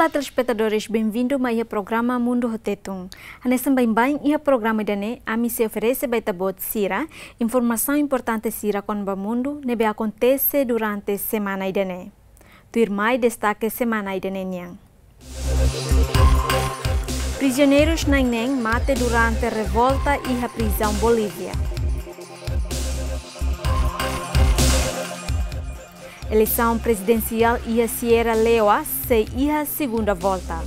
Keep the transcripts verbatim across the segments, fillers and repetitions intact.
Olá, telespetadores, benvindu mai iha programa Mundu ho Tetun. Hanesan baibain iha programa ida-ne'e, ami sei oferese ba ita-boot sira informasaun importante sira kona-ba mundu ne'ebé akontese durante semana ida-ne'e. Tuirmai destake semana ida-ne'e nian. Prizioneirus na'in neen mate durante revolta iha prizaun Bolívia. Eleisaun prezidensiál iha Sierra Leoa sei iha segunda volta.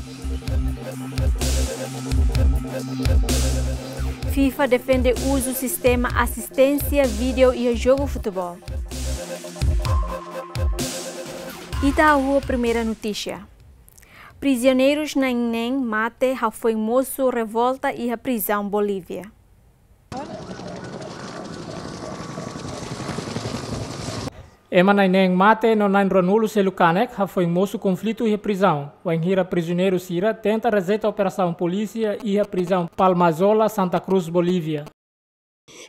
FIFA defende uzu sistema asisténsia vídeo iha jogu futeból. Ita hahú primeira notísia. Prizioneirus na'in neen mate hafoin mosu revolta iha prizaun Bolívia. Ema na'in neen mate no na'in ruanulu seluk kanek hafoin mosu konflitu iha prizaun, wainhira prizioneiru sira tenta rejeita operasaun polísia iha prizaun Palmasola, Santa Cruz, Bolívia.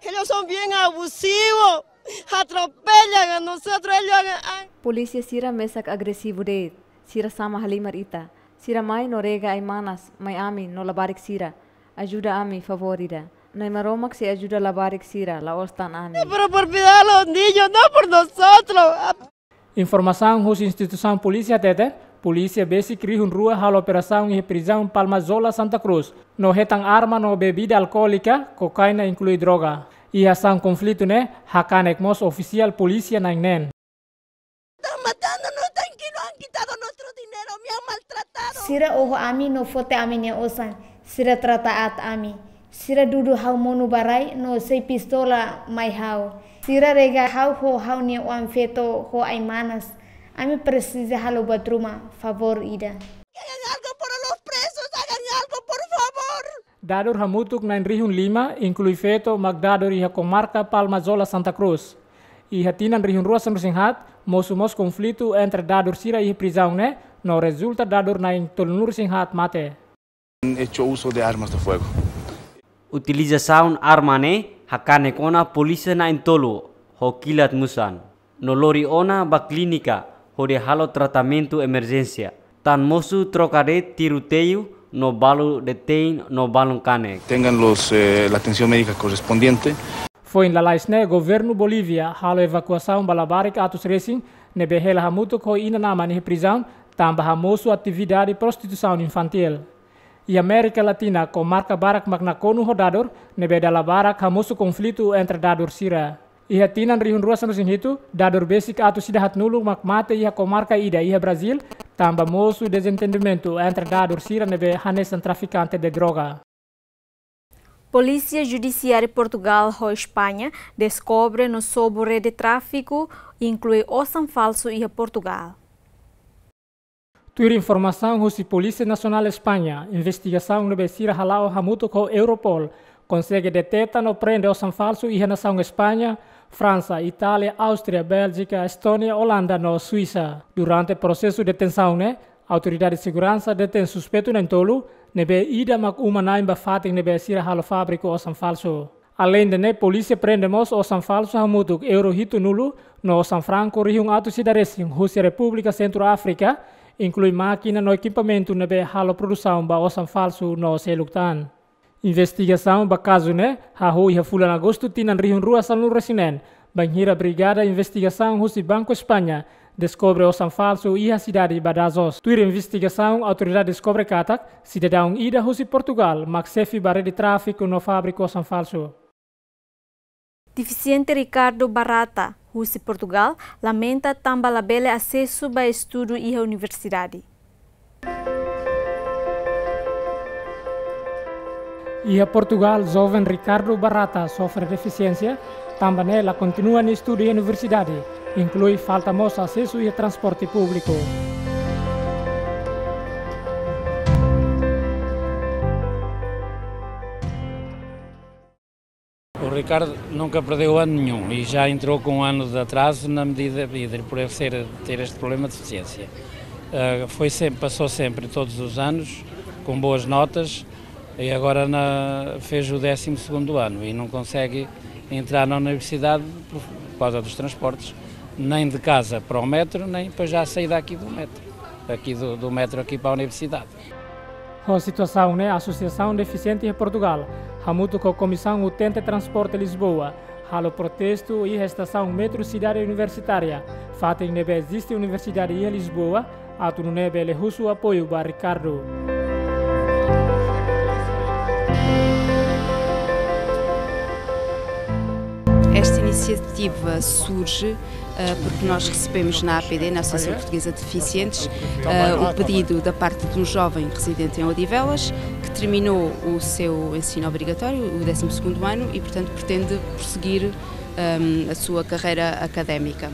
Ellos son bien abusivos, atropellan a nosotros, ellos han, han Polísia sira mesak agresivu de'it, sira sama halimar ita, sira mai no rega ai-manas mai ami no labarik sira, ajuda ami, favór ida. Na'i Maromak sei ajuda labarik sira, la'ós tan ami. Pero por cuidar a los niños, no por nosotros. Informasaun husi instituisaun polísia hatete, polísia besik rihun rua halo operasaun iha prizaun Palmasola, Santa Cruz, no hetan arma no bebida alkoólika, kokaina inklui droga. Iha asaun konflitu ne'e, hakanek mós ofisiál polísia na'in neen. Están matándonos, tranquilo, han quitado nuestro dinero, me han maltratado. Sira oho ami no foti ami-nia osan, sira trata aat ami. Sira dudu ha'u monu ba rai no sei pistola mai ha'u. Sira rega ha'u ho ha'u-nia oan-feto ho ai-manas. Ami presiza halo buat ruma, favór ida. Hagan algo por los presos, hagan algo, por favor. Dadur hamutuk na'in rihun lima, inklui feto, mak dadur iha komarka Palmasola, Santa Cruz. Iha tinan rihun rua sanulu-resin-haat, mosu mós konflitu entre dadur sira iha prizaun ne'e, no rezulta dadur na'in tolunulu-resin-haat mate. Hecho uso de armas de fuego. Utilizasaun arma ne'e hakanek ona polísia na'in tolu ho kilat musan, no lori ona ba klínika hodi halo tratamentu emerjénsia. Tan mosu troka de'it tiroteiu no balu detein no balun kanek. Tengan los, eh, la atención médica correspondiente. Foin lalais ne'e, governu Bolívia halo evakuasaun ba labarik atus resin ne'ebé hela hamutuk ho inan-aman iha prizaun, tanba hamosu atividade prostituisaun infantíl. Iha Amérika Latina, komarka barak mak nakonu ho dadur, ne'ebé dala barak hamosu konflitu entre dadur sira. Iha tinan rihun rua sanulu-resin-hitu, dadur besik atus ida haatnulu mak mate iha komarka ida iha Brazíl, tanba mosu dezentendimentu entre dadur sira ne'ebé hanesan trafikante de droga. Polísia Judisiária Portugal ho España deskobre no sobu rede tráfiku, inklui osan falsu iha Portugal. Tuir informasaun husi Polísia Nasionál España, investigasaun ne'ebé sira hala'o hamutuk ho Europol konsege deteta no prende osan falsu iha nasaun España, Fransa, Itália, Áustria, Béljika, Estónia, Olanda no Suisa. Durante prosesu detensaun ne'e, autoridade seguransa detein suspeitu na'in tolu, ne'ebé ida mak uma-na'in ba fatin ne'ebé sira halo fábriku osan falsu. Aleinde ne'e, polísia prende mós osan falsu hamutuk euro hitunulu no osan franku rihun atus ida resin husi Repúblika Sentru Áfrika, inklui mákina no ekipamentu ne'ebé halo produsaun ba osan falsu no seluk tan. Investigasaun ba kazu ne'e hahú iha fulan Agostu tinan rihun rua sanulu-resin-neen, bainhira Brigada Investigasaun husi Banku España deskobre osan falsu iha sidade Badajoz. Tuir investigasaun, autoridade deskobre katak sidadaun ida husi Portugal mak xefe ba rede tráfiku no fábriku osan falsu. Defisiente Ricardo Barata, husi Portugal, lamenta tanba labele asesu ba estudu iha universidade. Iha Portugal, joven Ricardo Barata sofre defisiénsia, tanba ne'e la kontinua nia estudu iha universidade, inklui falta mós asesu iha transporte públiku. O Ricardo nunca perdeu ano nenhum e já entrou com um ano de atraso na medida, e de, por ele ser, ter este problema de deficiência. Ah, foi sempre, passou sempre, todos os anos, com boas notas, e agora na, fez o décimo segundo ano e não consegue entrar na universidade por, por causa dos transportes, nem de casa para o metro, nem para já sair daqui do metro. Daqui do, do metro aqui para a universidade. Ho situasaun ne'e, Asosiasaun Defisiente iha Portugal, hamutuk ho Komisaun Utente Transporte Lisboa, halo protestu iha estasaun metro Sidade Universitária, fatin ne'ebé eziste universidade iha Lisboa, atu nune'e bele husu apoiu ba Ricardo. Esta iniciativa surge, ah, porque nós recebemos na A P D, na Associação Portuguesa de Deficientes, ah, o pedido da parte de um jovem residente em Odivelas, que terminou o seu ensino obrigatório, o décimo segundo ano, e, portanto, pretende prosseguir, ahm, a sua carreira académica.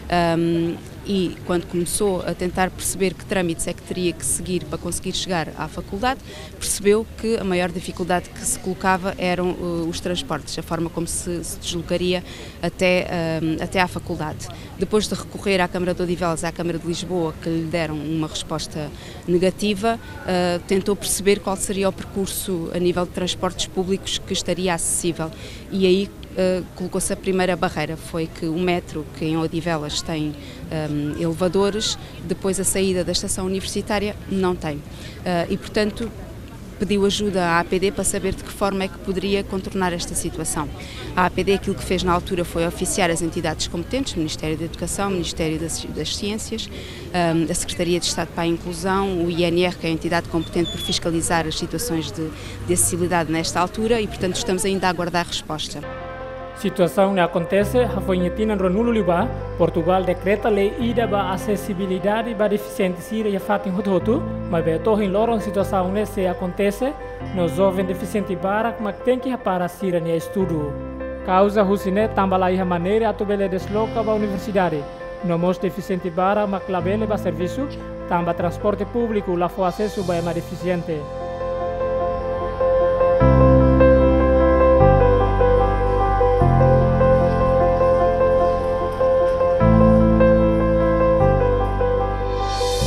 Ahm, e quando começou a tentar perceber que trâmites é que teria que seguir para conseguir chegar à faculdade, percebeu que a maior dificuldade que se colocava eram, eh, os transportes, a forma como se, se deslocaria até, ahm, até à faculdade. Depois de recorrer à Câmara de Odivelas, à Câmara de Lisboa, que lhe deram uma resposta negativa, eh, tentou perceber qual seria o percurso a nível de transportes públicos que estaria acessível. E aí, eh, colocou-se a primeira barreira, foi que o metro, que em Odivelas tem, ahm, elevadores, depois a saída da estação universitária não tem. Ah, e, portanto, pediu ajuda à A P D para saber de que forma é que poderia contornar esta situação. A A P D, aquilo que fez na altura foi oficiar as entidades competentes, Ministério da Educação, Ministério das, das Ciências, ahm, a Secretaria de Estado para a Inclusão, o I N R, que é a entidade competente por fiscalizar as situações de, de acessibilidade nesta altura, e, portanto, estamos ainda a aguardar resposta. Situasaun ne'e akontese hafoin iha tinan ruanulu liubá, Portugal dekreta lei ida ba asesibilidade ba defisiente sira iha fatin hotu-hotu, maibé to'o ohin loron situasaun ne'e sei akontese, no joven defisiente barak mak tenke hapara sira-nia estudu. Kauza husi ne'e tanba la iha maneira atu bele desloka ba universidade, no mós defisiente barak mak labele bá servisu, tanba transporte públiku la fó asesu ba ema defisiente.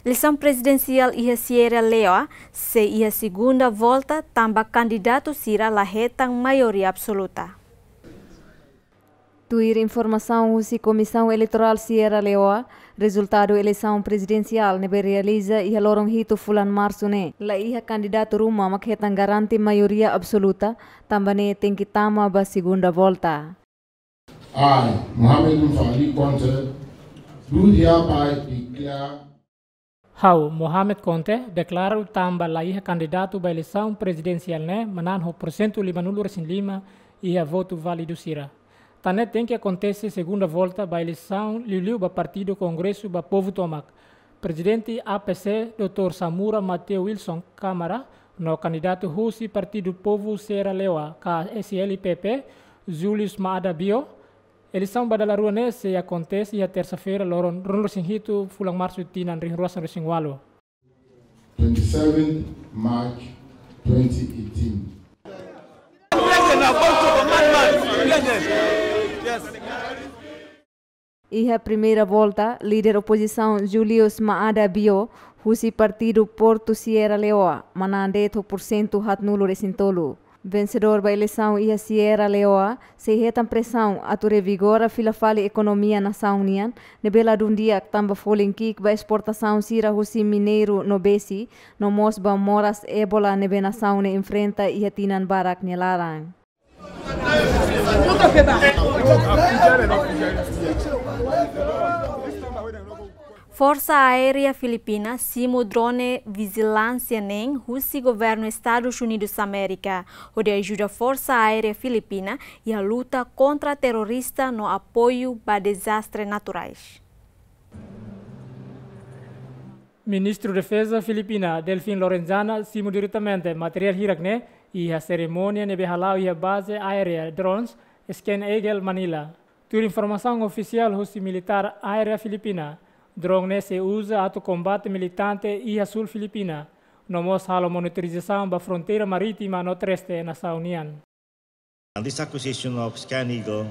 Eleisaun prezidensiál iha Sierra Leoa sei iha segunda volta tanba kandidatu sira la hetan maioria absoluta. Tuir informasaun husi Komisaun Eleitorál Sierra Leoa, rezultadu eleisaun prezidensiál ne'ebé realiza iha loron hitu fulan Marsu ne'e, la iha kandidatu ruma mak hetan garante maioria absoluta, tanba ne'e tenke tama ba segunda volta. I, Mohamed Mfali Konte, do hereby declare Ha'u, Mohamed Konte, deklara tanba la iha kandidatu ba eleisaun prezidensiál ne'e manán ho porsentu limanulu-resin-lima iha votu válidu sira. Tan ne'e tenke akontese segunda volta ba eleisaun liuliu ba partidu Kongresu ba Povu tomak. Prezidente A P C, doutór Samura Mateo Wilson Kamara, no kandidatu husi Partidu Povu Sierra Leoa, ka S L P P, Julius Maada Bio, eleisaun ba dala rua ne'e sei akontese iha tersa-feira, loron ruanulu-resin-hitu fulan Marsu tinan rihun rua sanulu-resin-ualu. Twenty-seventh March twenty eighteen. Iha primeira volta, líder opozisaun Julius Maada Bio, husi Partidu Povu Sierra Leoa, manán de'it ho porsentu haatnulu-resin-tolu. Vensedór ba eleisaun iha Sierra Leoa sei hetan presaun atu revigora fila fali ekonomia nasaun nian, ne'ebé ladún di'ak tanba folin ki'ik ba esportasaun sira husi mineiru no besi, no mós ba moras ebola ne'ebé nasaun ne'e enfrenta iha tinan barak nia laran. Forsa Aérea Filipina simu drone vijilánsia neen husi Governu Estadus Unidus Amérika, hodi ajuda Forsa Aérea Filipina iha luta kontra terrorista no apoiu ba dezastre naturais. Ministru Defeza Filipina, Delfin Lorenzana, simu diretamente materiál hirak ne'e iha serimónia ne'ebé hala'o iha baze aérea drones Scan Eagle, Manila. Tuir informasaun ofisiál husi militár aérea Filipina, drone ne'e sei uza atu kombate militante iha súl Filipina, no mós halo monitorizasaun ba fronteira marítima no terrestre nasaun nian. And this acquisition of Scan Eagle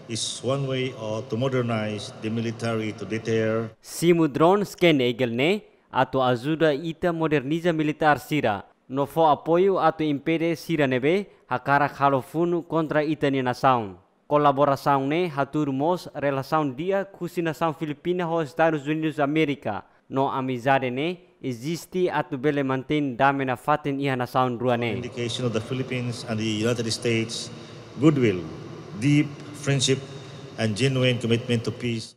is one way, uh, to modernize the military to deter. Simu drone Scan Eagle ne'e atu ajuda ita moderniza militár sira, no fó apoiu atu impede sira ne'ebé hakarak halo funu kontra ita-nia nasaun. Kolaborasaun ne'e hatudu mós relasaun di'ak husi nasaun Filipina ho Estadus Unidus Amérika, No amizade ne'e eziste atu bele mantein dame nafatin iha nasaun rua ne'e. Indication of the Philippines and the United States goodwill, deep friendship, and genuine commitment to peace.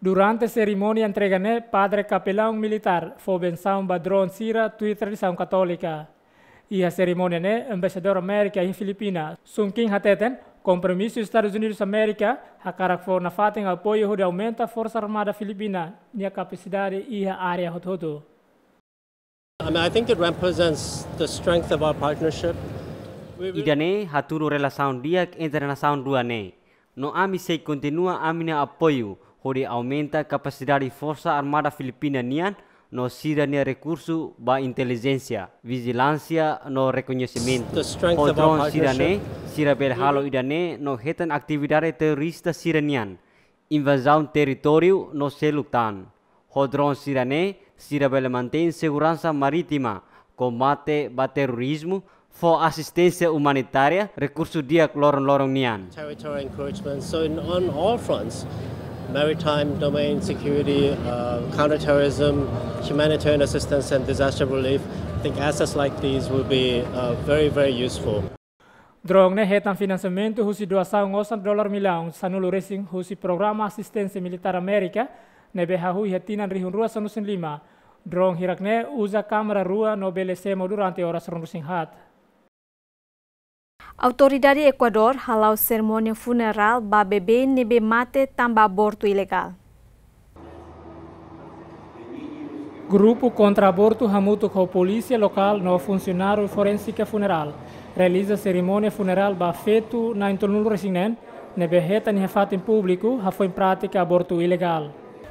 Durante serimónia entrega ne'e, Padre Kapelaun Militár fó bensaun ba drone sira tuir tradisaun katólika. Iha serimónia ne'e, Embaixadór Amérika iha Filipina, Sung Kim hateten, kompromisu Estadus Unidus Amérika hakarak fó nafatin apoiu hodi aumenta Forsa Armada Filipina nia kapasidade iha área hotu-hotu. I mean, I think it represents the strength of our partnership. We will Ida-ne'e hatudu relasaun di'ak entre nasaun rua ne'e. No ami sei kontinua ami-nia apoiu hodi aumenta kapasidade Forsa Armada Filipina nian no sira-nia rekursu ba intelijénsia, vijilánsia no rekoñesimentu. The strength Ho of our drone sira-ne'e, partnership. Sira bele halo ida-ne'e no hetan atividade terrorista sira-nian, invazaun territóriu no seluk tan. Ho drone sira-ne'e, sira bele mantein seguransa marítima, kombate ba terrorizmu, fó asisténsia umanitária, rekursu di'ak loron-loron nian. Territorial encroachment. So in, on all fronts, maritime domain security, uh, counterterrorism, humanitarian assistance and disaster relief, I think assets like these will be, uh, very, very useful. Drone ne'e hetan finansiamentu husi doasaun osan dolar millaun sanulu resin husi Programa Asisténsia Militár Amérika, ne'ebé hahú iha tinan rihun rua sanulu resin lima. Drone hirak ne'e uza kámera rua no bele semo durante oras ruanulu resin haat. Autoridade Ekuadór hala'o serimónia funerál ba bebé ne'ebé mate tanba abortu ilegál. Grupu kontra abortu hamutuk ho polísia lokál no funsionáriu forensika funerál realiza serimónia funerál ba fetu na'in tolunulu resin neen, ne'ebé hetan iha fatin públiku hafoin prátika abortu ilegál.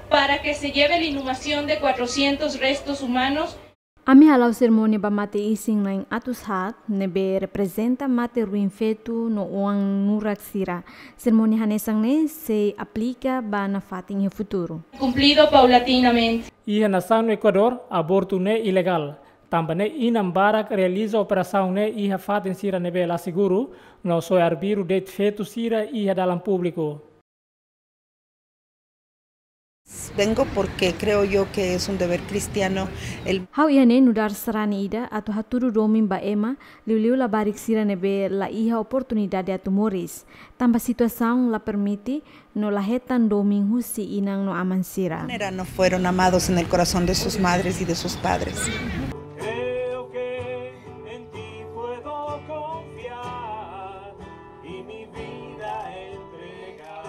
Para que se lleve la inhumación de cuatrocientos restos humanos. Ami hala'o serimónia ba mate isin na'in atus haat, ne'ebé reprezenta mate ruin fetu no oan nurak sira. Serimónia hanesan ne'e sei aplika ba nafatin iha futuru. Cumplido paulatinamente. Iha nasaun Ekuadór, abortu ne'e ilegál. Tanba ne'e inan barak realiza operasaun ne'e iha fatin sira ne'ebé la seguru, no soe arbiru de'it fetu sira iha dalan públiku. Vengo porque creo yo que es un deber cristiano el Ha'u iha ne'e nu'udar sarani ida atu hatudu domin ba ema, liuliu labarik sira ne'ebé la iha oportunidade atu moris. Tanba situasaun la permite, no la hetan domin husi inan no aman sira. Manera no fueron amados en el corazón de sus madres y de sus padres. Creo que en ti puedo confiar y mi vida entregar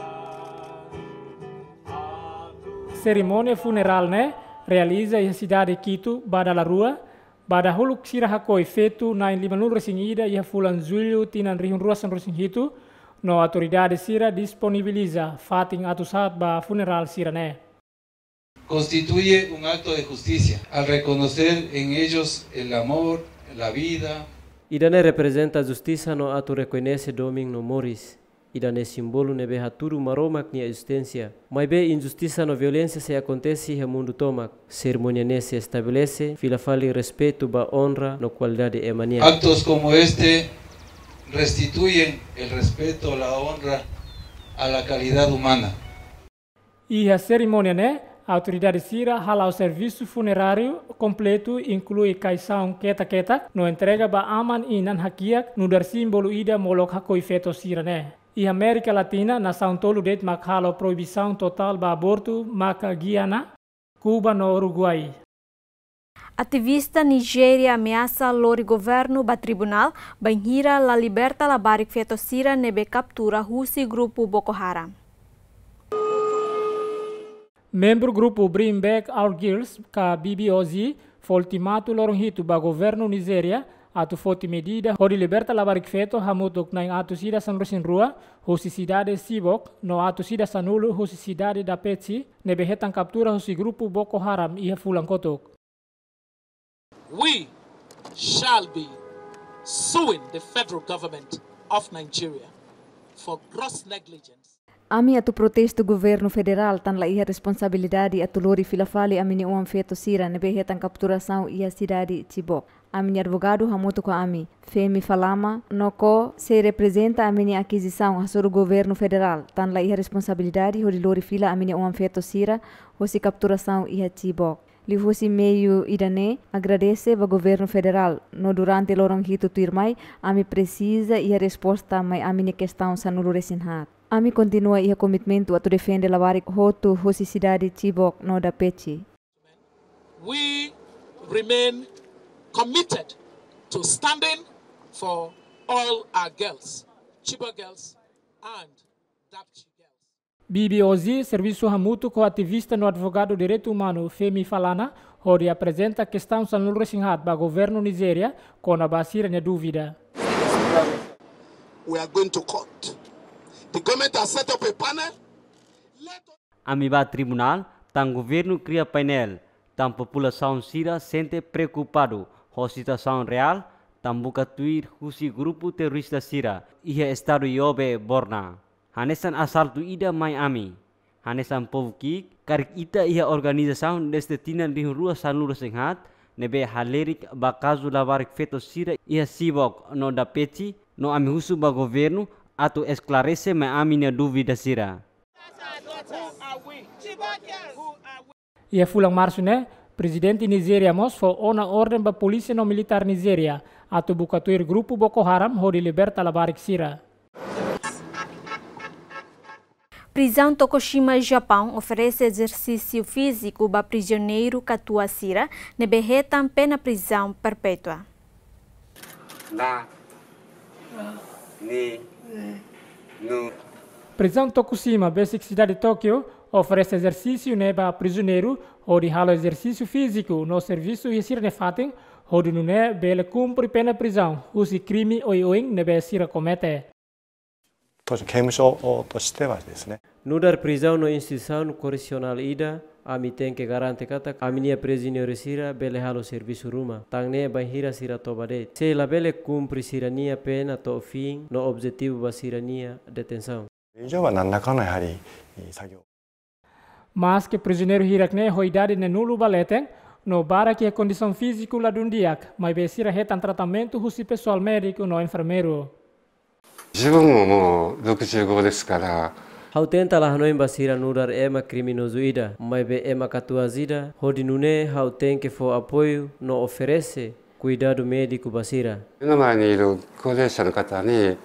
a tu Serimónia funerál ne'e realiza iha sidade Quito, ba dala rua, ba dahuluk sira hakoi fetu na'in limanulu resin ida iha fulan Jullu tinan rihun rua sanulu resin hitu, no autoridade sira disponibiliza fatin atus haat ba funerál sira ne'e. Constituye un acto de justicia al reconocer en ellos el amor, la vida. Ida-ne'e reprezenta justisa no atu rekoñese domin no moris. Ida-ne'e símbolu ne'ebé hatudu Maromak nia ezisténsia. Maibé injustisa no violénsia sei akontese iha mundu tomak. Serimónia ne'e sei estabelese fila fali respeitu ba onra no kualidade ema nian. Actos como este restituyen el respeto, la honra a la calidad humana. Iha serimónia ne'e, autoridade sira hala'o servisu funeráriu kompletu, inklui kaixaun ketak-ketak, no entrega ba aman-inan hakiak, nu'udar símbolu ida molok hakoi feto sira ne'e. Iha Amérika Latina, nasaun tolu de'it mak halo proibisaun totál ba abortu, maka Giana, Kuba no Uruguai. Ativista Nijéria ameasa lori governu ba tribunál, bainhira la liberta labarik feto sira ne'ebé kaptura husi grupu Boko Haram. Membru grupu Bring Back Our Girls, ka B B O G, fó ultimatu loron hitu ba governu Nijéria, atu foti medida hodi liberta labarik feto hamutuk na'in atus ida sanulu resin rua, husi sidade Chibok, no atus ida sanulu husi sidade Dapchi, ne'ebé hetan kaptura husi grupu Boko Haram iha fulan kotuk. We shall be suing the federal government of Nigeria for gross negligence. Ami atu protestu governu federál tan la iha responsabilidade atu lori fila fali ami-nia oan feto sira ne'ebé hetan kapturasaun iha sidade Chibok. Ami-nia advogadu hamutuk ho ami, Femi Falama, no Koo, sei reprezenta ami-nia akizisaun hasoru governu federál tan la iha responsabilidade hodi lori fila ami-nia oan feto sira hosi kapturasaun iha Chibok. Liuhusi meiu ida-ne'e, agradese ba governu federál, no durante loron hitu tuirmai, ami presiza iha resposta mai ami-nia kestaun sanulu-resin-haat. Ami kontinua iha komitmentu atu defende labarik hotu husi sidade Chibok no Dapchi. We remain committed to standing for all our girls, Chibok girls and Dapchi girls. B B O G servisu hamutuk ho ativista no advogadu direitu umanu Femi Falana hodi aprezenta kestaun sanulu-resin-haat ba governu Nizéria kona-ba sira-nia dúvida. We are going to court. The government has set up a panel. Let us Ami bá tribunál, tan governu kria painel, tan populasaun sira sente preokupadu ho situasaun reál, tan buka tuir husi grupu terrorista sira iha estadu Yobe, Borno. Hanesan asaltu ida mai ami. Hanesan povu ki'ik, karik ita iha organizasaun dezde tinan rihun rua sanulu-resin-haat, ne'ebé halerik ba kazu labarik feto sira iha Chibok no Dapchi, no ami husu ba governu atu esklarese mai ami-nia dúvida sira. Iha fulan Marsu ne'e, Prezidente Nizéria mós fó ona orden ba polísia no militár Nizéria atu buka tuir grupu Boko Haram hodi liberta labarik sira. Prizaun Tokushima, Japaun, oferese ezersísiu fíziku ba prizioneiru katuas sira ne'ebé hetan pena prizaun perpétua. Na. Ni. Nu. Prizaun Tokushima, besik sidade Tókiu, oferese ezersísiu ne'e ba prizioneiru hodi halo ezersísiu fíziku no servisu iha sira-nia fatin, hodi nune'e bele kumpre pena prizaun husi krime oioin ne'ebé sira komete. 当然、刑務所としてはですね。 Nu'udar prizaun no instituisaun korresionál ida, ami tenke garante katak ami-nia prizioneiru sira bele halo servisu ruma, tan ne'e bainhira sira toba de'it. Se labele kumpre sira-nia pena to'o fin no objetivu ba sira-nia detensaun. 現状は何らかのやはり作業。 Maske prizioneiru hirak ne'e ho idade neenulu ba leten, no barak iha kondisaun fíziku ladún di'ak, maibé sira hetan tratamentu husi pesoál médiku no enfermeiru. 自分ももうろくじゅうごですから。 Ha'u tenta la hanoin ba sira nu'udar ema kriminozu ida, maibé ema katuas ida, hodi nune'e ha'u tenke fó apoiu no oferese kuidadu médiku ba sira. 目の前にいる高齢者の方に、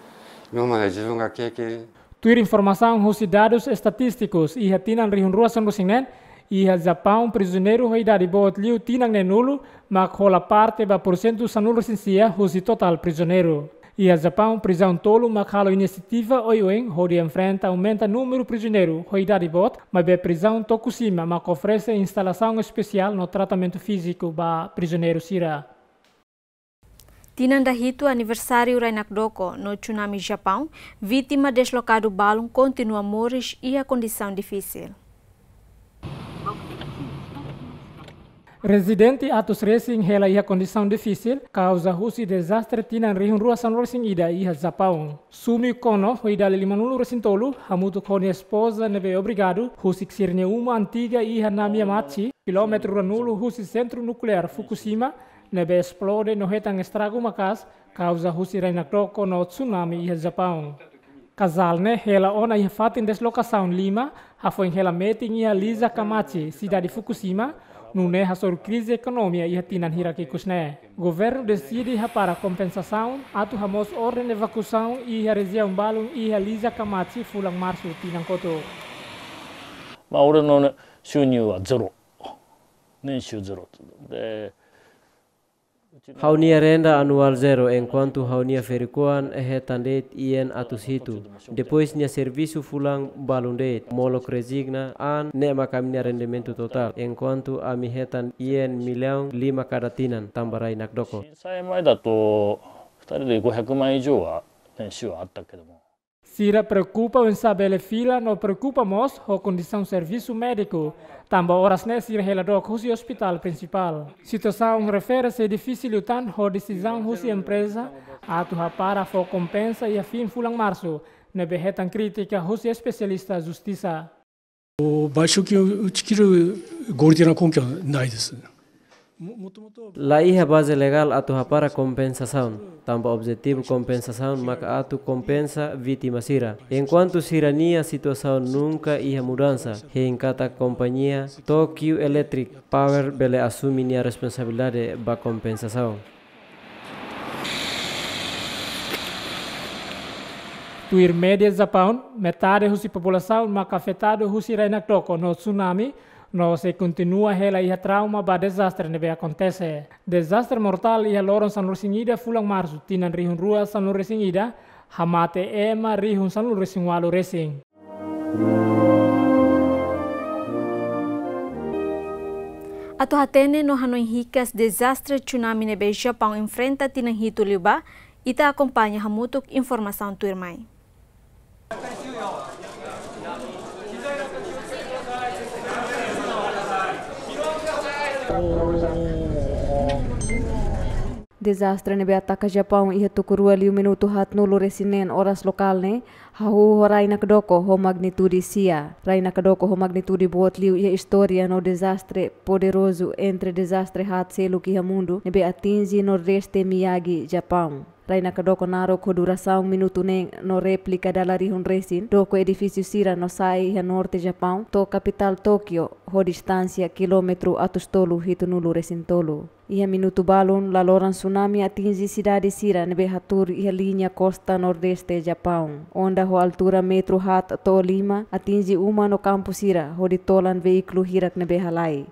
今まで自分が経験 Tuir informasaun husi dadus estatístikus, iha tinan rihun rua sanulu-resin-neen, iha Japaun prizioneiru ho idade boot liu tinan neenulu mak hola parte ba pursentu sanulu-resin-sia husi totál prizioneiru. Iha Japaun prizaun tolu mak halo inisiativa oioin hodi enfrenta aumenta númeru prizioneiru ho idade boot, maibé prizaun Tokushima mak oferese instalasaun espesiál no tratamentu fíziku ba prizioneiru sira. Tinan dahitu aniversáriu Rai Nakdoko no tsunami Japaun, vítima deslokadu balun kontinua moris iha kondisaun difisil. Rezidente atus resin hela iha kondisaun difisil, kauza husi dezastre tinan rihun rua sanulu-resin-ida iha Japaun. Sumio Kono, ho idade limanulu-resin-tolu, hamutuk ho nia espoza ne'ebé obrigadu husik sira-nia uma antiga iha Namiyamachi, kilómetru ruanulu husi sentru nukleár Fukushima, ne'ebé esplode no hetan estragu maka'as, kauza husi Rai Nakdoko no tsunami iha Japaun. Kazál ne'e hela ona iha fatin deslokasaun lima, hafoin hela metin iha Lizakamachi, sidade Fukushima, nune'e hasoru krize ekonomia iha tinan hirak ikus ne'e. Governu deside hapara kompensasaun atu hamoos orden evakuasaun iha rejiaun balun iha Lizakamachi fulan Marsu tinan kotuk. まあ、俺のね、収入はゼロ。年収ゼロ。で、 Ha'u-nia renda anuál zero, enkuantu ha'u-nia ferik-oan hetan de'it ien atus hitu. Depois nia servisu fulan balun de'it, molok rezigna, an ne'e mak ami-nia rendimentu totál, enkuantu ami hetan ien millaun lima kada tinan, tanba Rai Nakdoko. 震災前だと、二人で五百万以上は年収はあったけども。 Sira preokupa oinsá bele fila no preokupa mós ho kondisaun servisu médiku, tanba oras ne'e sira hela dook husi ospitál prinsipál. Situasaun refere sei difisil liután ho desizaun husi empreza atu hapara fó kompensa iha fin fulan Marsu, ne'ebé hetan krítika husi espesialista justisa. 賠償金を打ち切る合理的な根拠はないです。La iha baze legál atu hapara kompensasaun, tanba objetivu kompensasaun maka atu kompensa vítima sira. Enkuantu sira-nia situasaun nunka iha mudansa, hein katak kompañia Tokyo Electric Power bele asume nia responsabilidade ba kompensasaun. Tuir média Japaun, metade husi populasaun maka afetadu husi rai nakdoko no tsunami, no sei kontinua hela iha trauma ba dezastre ne'ebé akontese. Dezastre mortál iha loron sanulu-resin-ida fulan Marsu tinan rihun rua sanulu-resin-ida, hamate ema rihun sanulu-resin-ualu resin. Atu hatene no hanoin hikas dezastre tsunami ne'ebé Japaun enfrenta tinan hitu liubá, ita akompaña hamutuk informasaun tuirmai. Dezastre ne'ebé ataka Japaun iha tuku rua liu minutu haatnulu-resin-neen oras lokál ne'e, hahú ho rai nakdoko ho magnitude sia. Rai nakdoko ho magnitude boot liu iha istória no dezastre poderozu entre dezastre haat seluk iha mundu ne'ebé atinje Nordeste Miyagi, Japaun. Rai nakdoko naruk ho durasaun minutu neen no réplika dala rihun resin, doko edifísiu sira no sa'e iha norte Japaun to'o kapitál Tókio, ho distánsia kilómetru atus tolu hitunulu-resin-tolu. Iha minutu balun, laloran tsunami atinje sidade sira ne'ebé hatuur iha liña kosta nordeste Japaun. Onda ho altura metru haat to'o lima atinje uma no kampu sira, hodi tolan veíkulu hirak ne'ebé halai.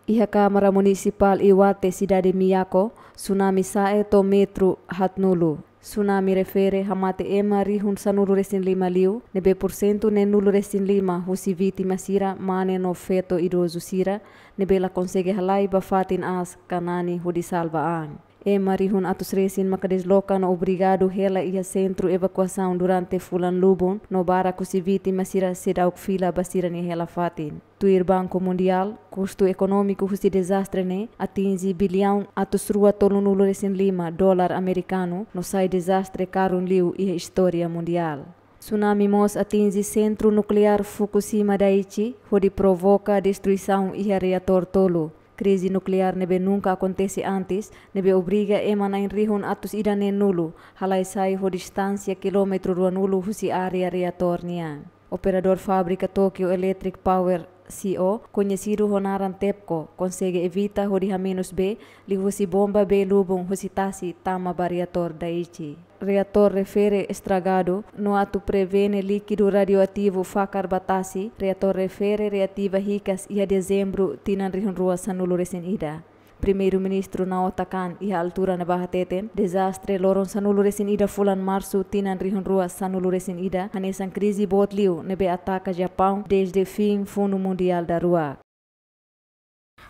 Iha Kámara Munisipál Iwate, sidade Miyako, tsunami sa'e to'o metru haatnulu. Tsunami refere hamate ema rihun sanulu-resin-lima liu, ne'ebé porsentu neenulu-resin-lima husi vítima sira mane no feto idozu sira, ne'ebé la konsege halai ba fatin aas ka nani hodi salva an. Ema rihun atus resin maka desloka no obrigadu hela iha sentru evakuasaun durante fulan lubun, no barak husi vítima sira seidauk fila ba sira-nia hela fatin. Tuir Banku Mundiál, kustu ekonómiku husi dezastre ne'e atinje biliaun atus rua tolunulu-resin-lima dolar amerikanu, no sai dezastre karun liu iha istória mundiál. Tsunami mós atinje sentru nukleár Fukushima Daiichi, hodi provoka destruisaun iha reatór tolu. Krize nukleár ne'ebé nunka akontese antes, ne'ebé obriga ema na'in rihun atus ida neenulu halai sai ho distánsia kilómetru ruanulu husi área reatór nian. Operadór fábrika Tokyo Electric Power C O, koñesidu ho naran TEPCO, konsege evita hodi hamenus bee liuhusi bomba bee lubun husi tasi tama ba reatór Daiichi. Reatór refere estragadu, no atu prevene líkidu radioativu fakar ba tasi, reatór refere reativa hikas iha Dezembru tinan rihun rua sanulu-resin-ida. Primeiru-Ministru Naoto Kan iha altura ne'ebá hateten, dezastre loron sanulu-resin-ida fulan Marsu tinan rihun rua sanulu-resin-ida hanesan krize boot liu ne'ebé ataka Japaun dezde fin Funu Mundiál Daruak.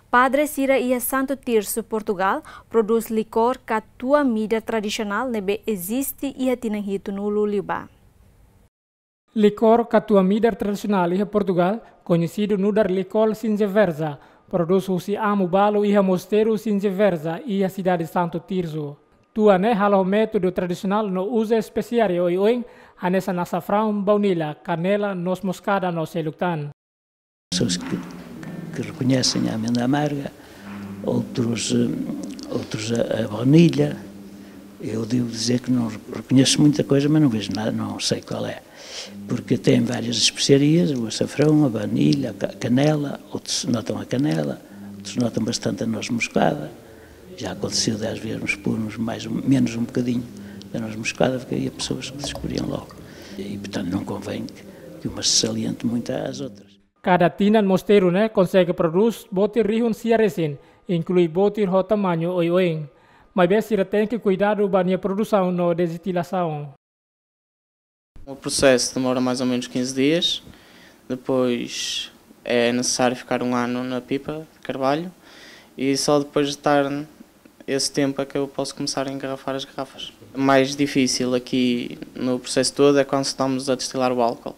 Padre sira iha Santo Tirso, Portugal, prodús likór ka tua-midar tradisionál ne'ebé eziste iha tinan hitunulu liubá. Likór ka tua-midar tradisionál iha Portugal, koñesidu nu'udar likór Singeverza, prodús husi amu balu iha Mosteiru Singeverza, iha sidade Santo Tirso. Tua ne'e halo ho métodu tradisionál no uza espesiaria oioin, hanesan asafraun, baunilha, kanela, noz-moskada no seluk tan. Pessoas que, que reconhecem a amêndoa amarga, outros, eh, outros a, a baunilha. Eu devo dizer que não re-, reconheço muita coisa, mas não vejo nada, não sei qual é. Porque tem várias especiarias, o açafrão, a baunilha, a ca-, canela, outros notam a canela, outros notam bastante a noz moscada. Já aconteceu de às vezes nos pôrmos mais um, menos um bocadinho da noz moscada, porque havia pessoas que descobriam logo. E, portanto, não convém que, que umas se saliente muito às outras. Kada tinan mosteiru ne'e konsege prodús botir rihun sia resin, inklui botir ho tamañu oioin. Maibé sira tenke kuidadu ba nia produsaun no destinasaun. O processo demora mais ou menos quinze dias, depois é necessário ficar um ano na pipa de carvalho e só depois de estar esse tempo é que eu posso começar a engarrafar as garrafas. O mais difícil aqui no processo todo é quando estamos a destilar o álcool,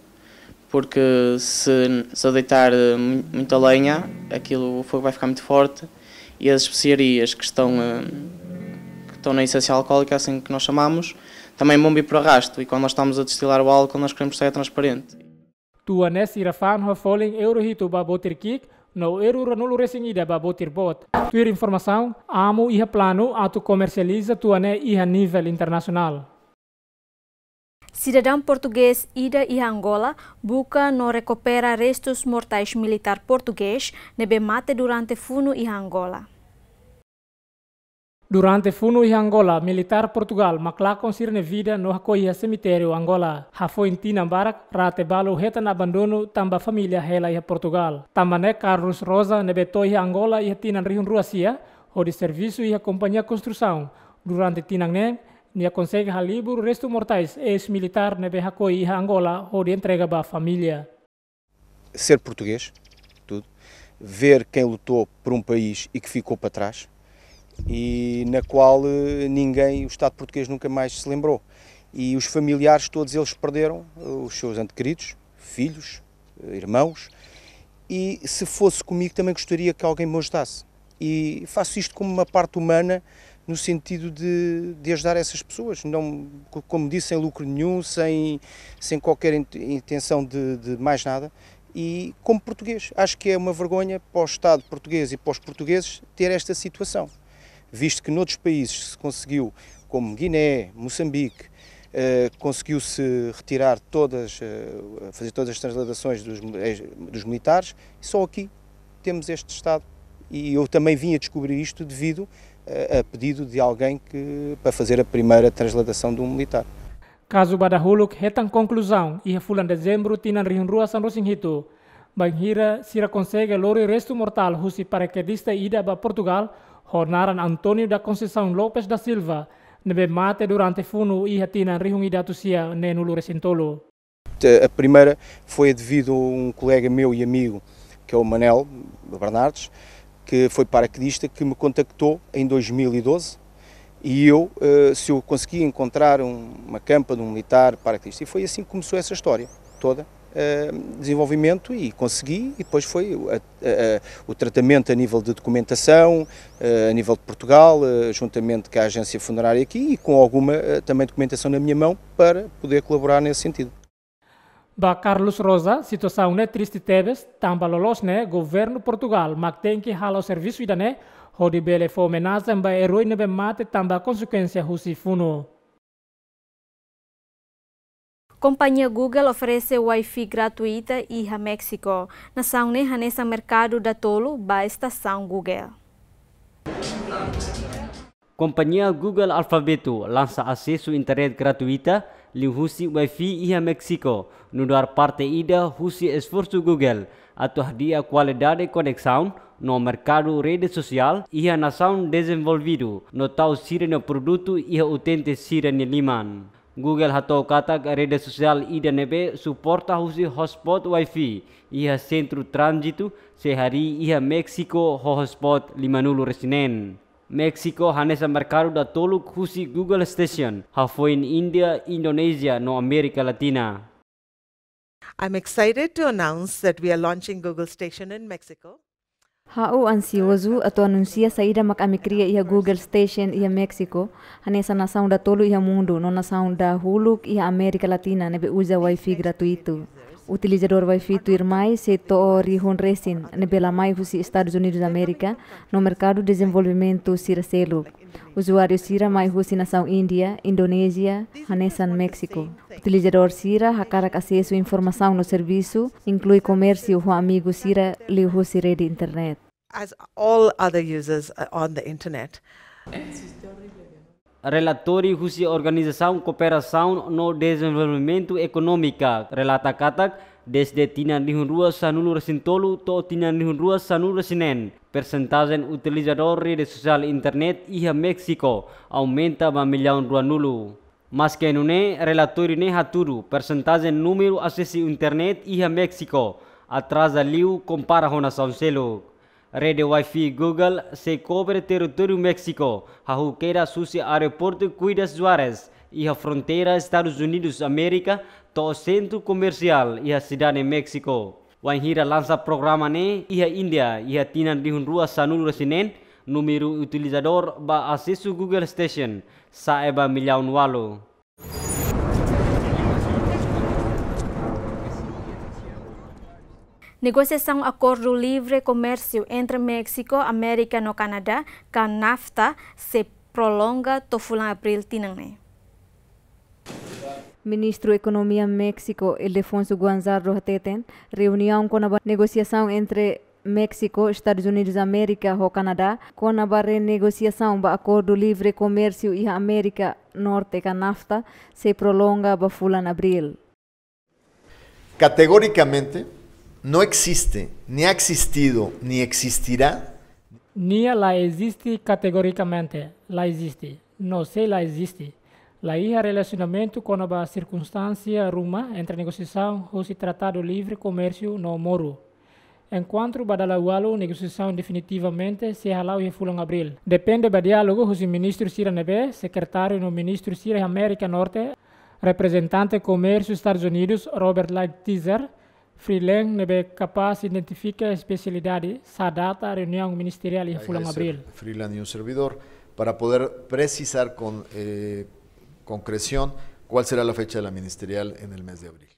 porque se, se eu deitar, eh, mu-, muita lenha, aquilo, o fogo vai ficar muito forte e as especiarias que estão, eh, que estão na essência alcoólica, assim que nós chamamos, também vão vir por arrasto. E quando nós estamos a destilar o álcool, nós queremos que saia transparente. Tua ne'e sira fa'an ho folin euro hitu ba botir ki'ik, no eru ruanulu resin ida ba botir boot. Tuir informasaun, amu iha planu atu komersializa tua ne'e iha nivel internasionál. Sidadaun portugés ida iha Angola buka no rekupera restus mortais militár portugés ne'ebé mate durante funu iha Angola. Durante funu iha Angola, militár Portugál mak lakon sira-nia vida no hakoi iha semitériu Angola. Hafoin tinan barak, rate balu hetan abandonu tanba família hela iha Portugál. Tanba ne'e Carlos Rosa ne'ebé to'o iha Angola iha tinan rihun rua sia, hodi servisu iha kompañia konstrusaun. Durante tinan ne'e, nia konsege halibur restu mortais eis-militár ne'ebé hakoi iha Angola hodi entrega ba família. Ser português, tudo. Ver quem lutou por um país e que ficou para trás e na qual eh, ninguém, o Estado português nunca mais se lembrou. E os familiares, todos eles perderam eh, os seus entes queridos, filhos, eh, irmãos. E se fosse comigo, também gostaria que alguém me ajudasse. E faço isto como uma parte humana, no sentido de, de ajudar essas pessoas, não, co- como disse, sem lucro nenhum, sem, sem qualquer int- intenção de, de mais nada. E como português, acho que é uma vergonha para o Estado português e para os portugueses ter esta situação, visto que noutros países se conseguiu, como Guiné, Moçambique, eh, conseguiu-se retirar todas, eh, fazer todas as transladações dos, dos militares, e só aqui temos este Estado. E eu também vim a descobrir isto devido a, a pedido de alguém que, para fazer a primeira transladação de um militar. Kazu ba dahuluk hetan konkluzaun iha fulan Dezembru tinan rihun rua sanulu resin hitu. Bainhira sira konsege lori restu mortál husi parakedista ida ba Portugál, ho naran António da Conceição Lopes da Silva, ne'ebé mate durante funu iha tinan rihun ida atus sia neenulu resin tolu. A primeira foi devido a um colega meu e amigo, que é o Manel Bernardes, que foi paraquedista, que me contactou em dois mil e doze e eu, eh, se eu conseguia encontrar um- uma campa de um militar paraquedista. E foi assim que começou essa história toda, eh, desenvolvimento, e consegui, e depois foi a- a- a- o tratamento a nível de documentação, eh, a nível de Portugal, eh, juntamente com a agência funerária aqui e com alguma eh, também documentação na minha mão para poder colaborar nesse sentido. Ba Carlos Rosa, situasaun ne'e triste tebes, tanba loloos ne'e governu Portugál mak tenke halo servisu ida-ne'e, hodi bele fó omenajen ba eroi ne'ebé mate tanba konsekuénsia husi funu. Kompañia Google oferese Wi-Fi gratuita iha Méxiku. Nasaun ne'e hanesan merkadu datoluk ba estasaun Google. Kompañia Google Alphabet lansa asesu internet gratuita liuhusi Wi-Fi iha Méxiku, nu'udar parte ida husi esforsu Google atu hadi'a kualidade koneksaun no merkadu rede sosiál iha nasaun dezenvolvidu, no tau sira-nia produtu iha utente sira-nia liman. Google hato'o katak rede sosiál ida ne'ebé suporta husi hotspot Wi-Fi iha sentru tránzitu sei harii iha Méxiku ho hotspot limanulu resin neen. Méxiku hanesan merkadu datoluk husi Google Station, hafoin Índia, Indonézia no Amérika Latina. I'm excited to announce that we are launching Google Station in Mexico. Ha'u ansiozu atu anunsia saida mak ami kria iha Google Station iha Méxiku, hanesan nasaun datoluk iha mundu no nasaun dahuluk iha Amérika Latina ne'ebé uza Wi-Fi gratuitu. Utilizadór Wi-Fi tuirmai sei to'o rihun resin ne'ebé la mai husi Estadus Unidus Amérika no merkadu dezenvolvimentu sira seluk. Uzuáriu sira mai husi nasaun Índia, Indonézia, hanesan Méxiku. Utilizadór sira hakarak asesu informasaun no servisu, inklui komérsiu ho amigu sira liuhusi rede internet. As all other users uh, on the internet. Relatóriu husi Organizasaun Kooperasaun no Dezenvolvimentu Ekonómika relata katak, dezde tinan rihun rua sanulu resin tolu to'o tinan rihun rua sanulu resin neen, persentajen utilizadór rede sosiál internet iha Méxiku aumenta ba millaun ruanulu. Maske nune'e, relatóriu ne'e hatudu persentajen númeru asesu internet iha Méxiku atraza liu kompara ho nasaun seluk. Rede Wi-Fi Google sei kobre territóriu Méxiku, hahú kedas husi aeroportu Ciudad Juárez, iha fronteira Estadus Unidus Amérika, to'o sentru komersiál iha sidade Méxiku. Wainhira lansa programa ne'e iha Índia, iha tinan rihun rua sanulu resin neen, númeru utilizadór ba asesu Google Station sa'e ba millaun ualu. Negosiasaun Akordu Livre Komérsiu entre Méxiku, Amérika no Kanadá, ka NAFTA, sei prolonga to'o fulan Abríl tinan ne'e. Ministru Ekonomia Méxiku, Ildefonso Guajardo hateten, reuniaun kona-ba negosiasaun entre Méxiku, Estadus Unidus Amérika ho Kanadá, kona-ba renegosiasaun ba Akordu Livre Komérsiu iha Amérika Norte ka NAFTA, sei prolonga ba fulan Abríl. Categóricamente, no existe, ni ha existido, ni existirá. Nia la eziste kategorikamente, la eziste, no sei la eziste. La iha relasionamentu kona-ba sirkunstánsia ruma entre negosiasaun husi Tratadu Livre Komérsiu no moru. Enkuantu ba dala ualu negosiasaun definitivamente sei hala'o iha fulan Abríl. Depende ba diálogu husi ministru sira ne'ebé, sekretáriu no ministru sira iha Amérika Norte, reprezentante komérsiu Estadus Unidus, Robert Lighthizer, Freeland ne'ebé kapás identifika espesialidade, sá data reuniaun ministeriál iha fulan Abríl. Freeland y un servidor, para poder precisar con, eh, concreción cuál será la fecha de la ministerial en el mes de abril.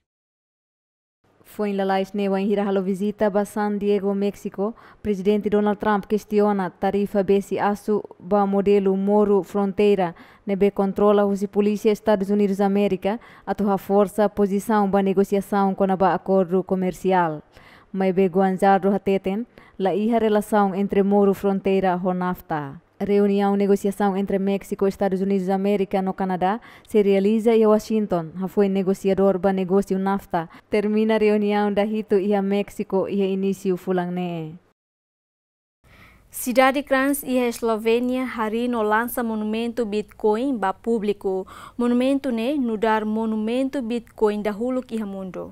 Foin lalais ne'e wainhira halo vizita ba San Diego, Méxiku, Prezidente Donald Trump kestiona tarifa besi asu ba modelu moru fronteira ne'ebé kontrola husi polísia Estadus Unidus Amérika atu haforsa pozisaun ba negosiasaun kona-ba akordu komersiál. Maibé Guajardo hateten, la iha relasaun entre moru fronteira ho NAFTA. Reuniaun negosiasaun entre Méxiku, Estadus Unidus Amérika no Kanadá sei realiza iha Washington, hafoin negosiadór ba negósiu NAFTA termina reuniaun dahitu iha Méxiku iha inísiu fulan ne'e. Sidade Kranj iha Eslovénia harii no lansa monumentu Bitcoin ba públiku. Monumentu ne'e nu'udar monumentu Bitcoin dahuluk iha mundu.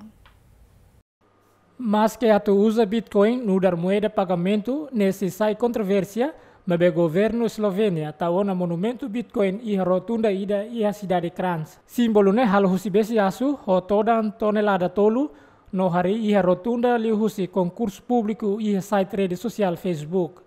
Maske atu uza Bitcoin nu'udar moeda pagamentu ne'e sei sai kontrovérsia, maibé governu Eslovénia tau ona monumentu Bitcoin iha rotunda ida iha sidade Kranj. Símbolu ne'e halo husi besi asu ho todan tonelada tolu no harii iha rotunda liuhusi konkursu públiku iha site rede sosiál Facebook.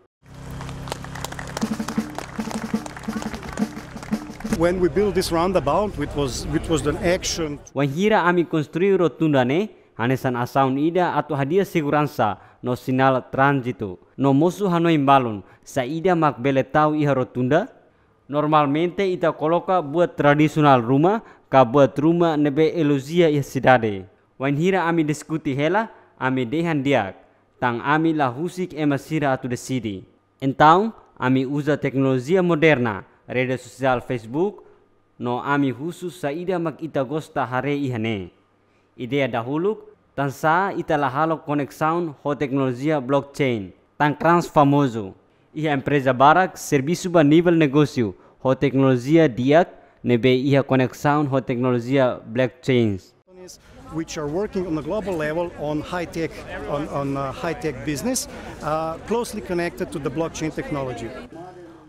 When we built this roundabout, which was, which was an action. Wainhira ami konstrui rotunda ne'e, hanesan asaun ida atu hadi'a seguransa no sinál tránzitu. No mosu hanoin balun, saida mak bele tau iha rotunda? Normalmente ita koloka buat tradisionál ruma, ka buat ruma ne'ebé elojia iha sidade. Wainhira ami diskuti hela, ami dehan di'ak, tan ami la husik ema sira atu deside. Entaun, ami uza teknolojia moderna, rede sosiál Facebook, no ami husu saida mak ita gosta haree iha ne'e. Ideia dahuluk, tansá ita la halo koneksaun ho teknolojia blockchain, tan Kranj famozu. Iha empreza barak servisu ba nivel negósiu ho teknolojia di'ak ne'ebé iha koneksaun ho teknolojia blockchain. Which are working on a global level on high tech, on, on, uh, high tech business, uh, closely connected to the blockchain technology.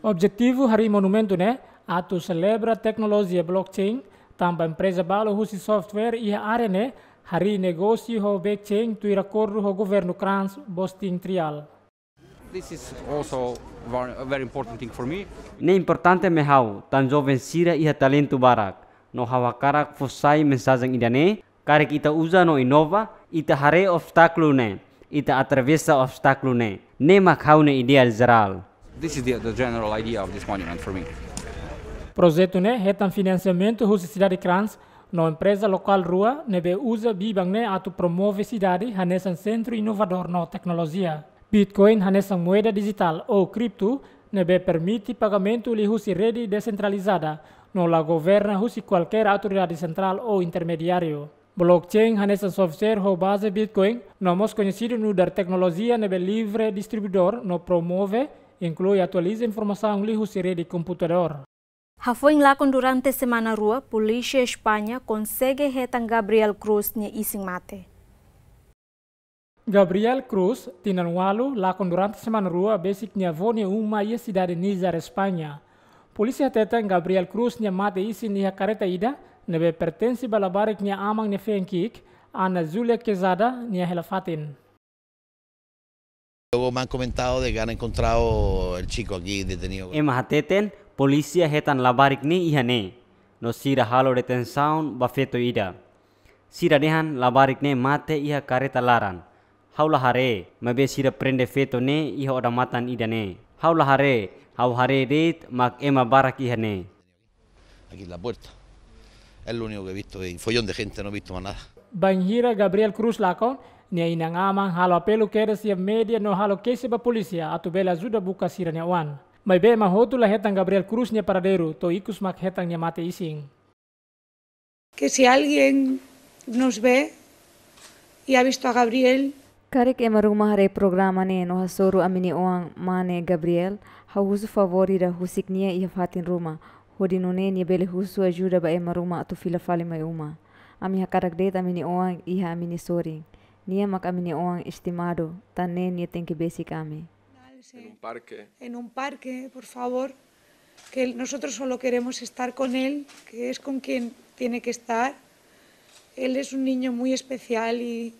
Objetivu harii monumentu ne'e atu selebra teknolojia blockchain, tanba empreza balu husi software iha área ne'e harii negósiu ho blockchain tuir akordu ho governu Kranj Bosting Trial. This is also ver-, a very important thing for me. Ne'e importante mai ha'u, tan joven sira iha talentu barak, no ha'u hakarak fó sai mensajen ida-ne'e, karik ita uza no inova, ita haree obstákulu ne'e, ita atravesa obstákulu ne'e. Ne'e mak ha'u-nia ideia jerál. This is the, the general idea of this monument for me. Projetu ne'e hetan finansiamentu husi sidade Kranj, no empreza lokál rua ne'ebé uza biban ne'e atu promove sidade hanesan sentru inovadór no teknolojia. Bitcoin hanesan moeda dijitál ou kriptu ne'ebé permite pagamentu liuhusi rede desentralizada, no la governa husi kualkér autoridade sentrál ou intermediáriu. Blockchain hanesan software ho baze Bitcoin, no mós koñesidu nu'udar teknolojia ne'ebé livre distribuidór no promove, inklui atualiza informasaun liuhusi rede komputadór. Hafoin lakon durante semana rua, polísia España konsege hetan Gabriel Cruz nia isin mate. Gabriel Cruz, tinan ualu, lakon durante semana rua besik nia avó nia uma iha sidade Níjar, España. Polísia hateten Gabriel Cruz nia mate isin iha karreta ida ne'ebé pertense ba labarik nia aman nia feen ki'ik, Ana Julia Quezada, nia hela fatin. Luego me han comentado de que han encontrado el chico aquí detenido. Ema hateten, polísia hetan labarik ne'e iha ne'e, no sira halo detensaun ba feto ida. Sira dehan labarik ne'e mate iha karreta laran. Ha'u la haree, maibé sira prende feto ne'e iha odamatan ida-ne'e. Ha'u la haree, ha'u haree de'it mak ema barak iha ne'e. Aquí en la puerta. Es lo único que he visto, y follón de gente, no he visto más nada. Bainhira Gabriel Cruz lakon, nia inan-aman halo apelu kedas iha média no halo keixa ba polísia atu bele ajuda buka sira-nia oan. Maibé ema hotu la hetan Gabriel Cruz nia paradeiru, to'o ikus mak hetan nia mate-isin. Que si alguien nos ve y ha visto a Gabriel. Karik ema ruma haree programa ne'e no hasoru ami-nia oan mane Gabriel, ha'u husu favór ida husik nia iha fatin ruma, hodi nune'e nia bele husu ajuda ba ema ruma atu fila fali mai uma. Ami hakarak de'it ami-nia oan iha ami-nia sorin. Nia mak ami-nia oan estimadu, tan ne'e nia tenke besik ami. En un parque. En un parque, por favor, que nosotros solo queremos estar con él, que es con quien tiene que estar. Él es un niño muy especial y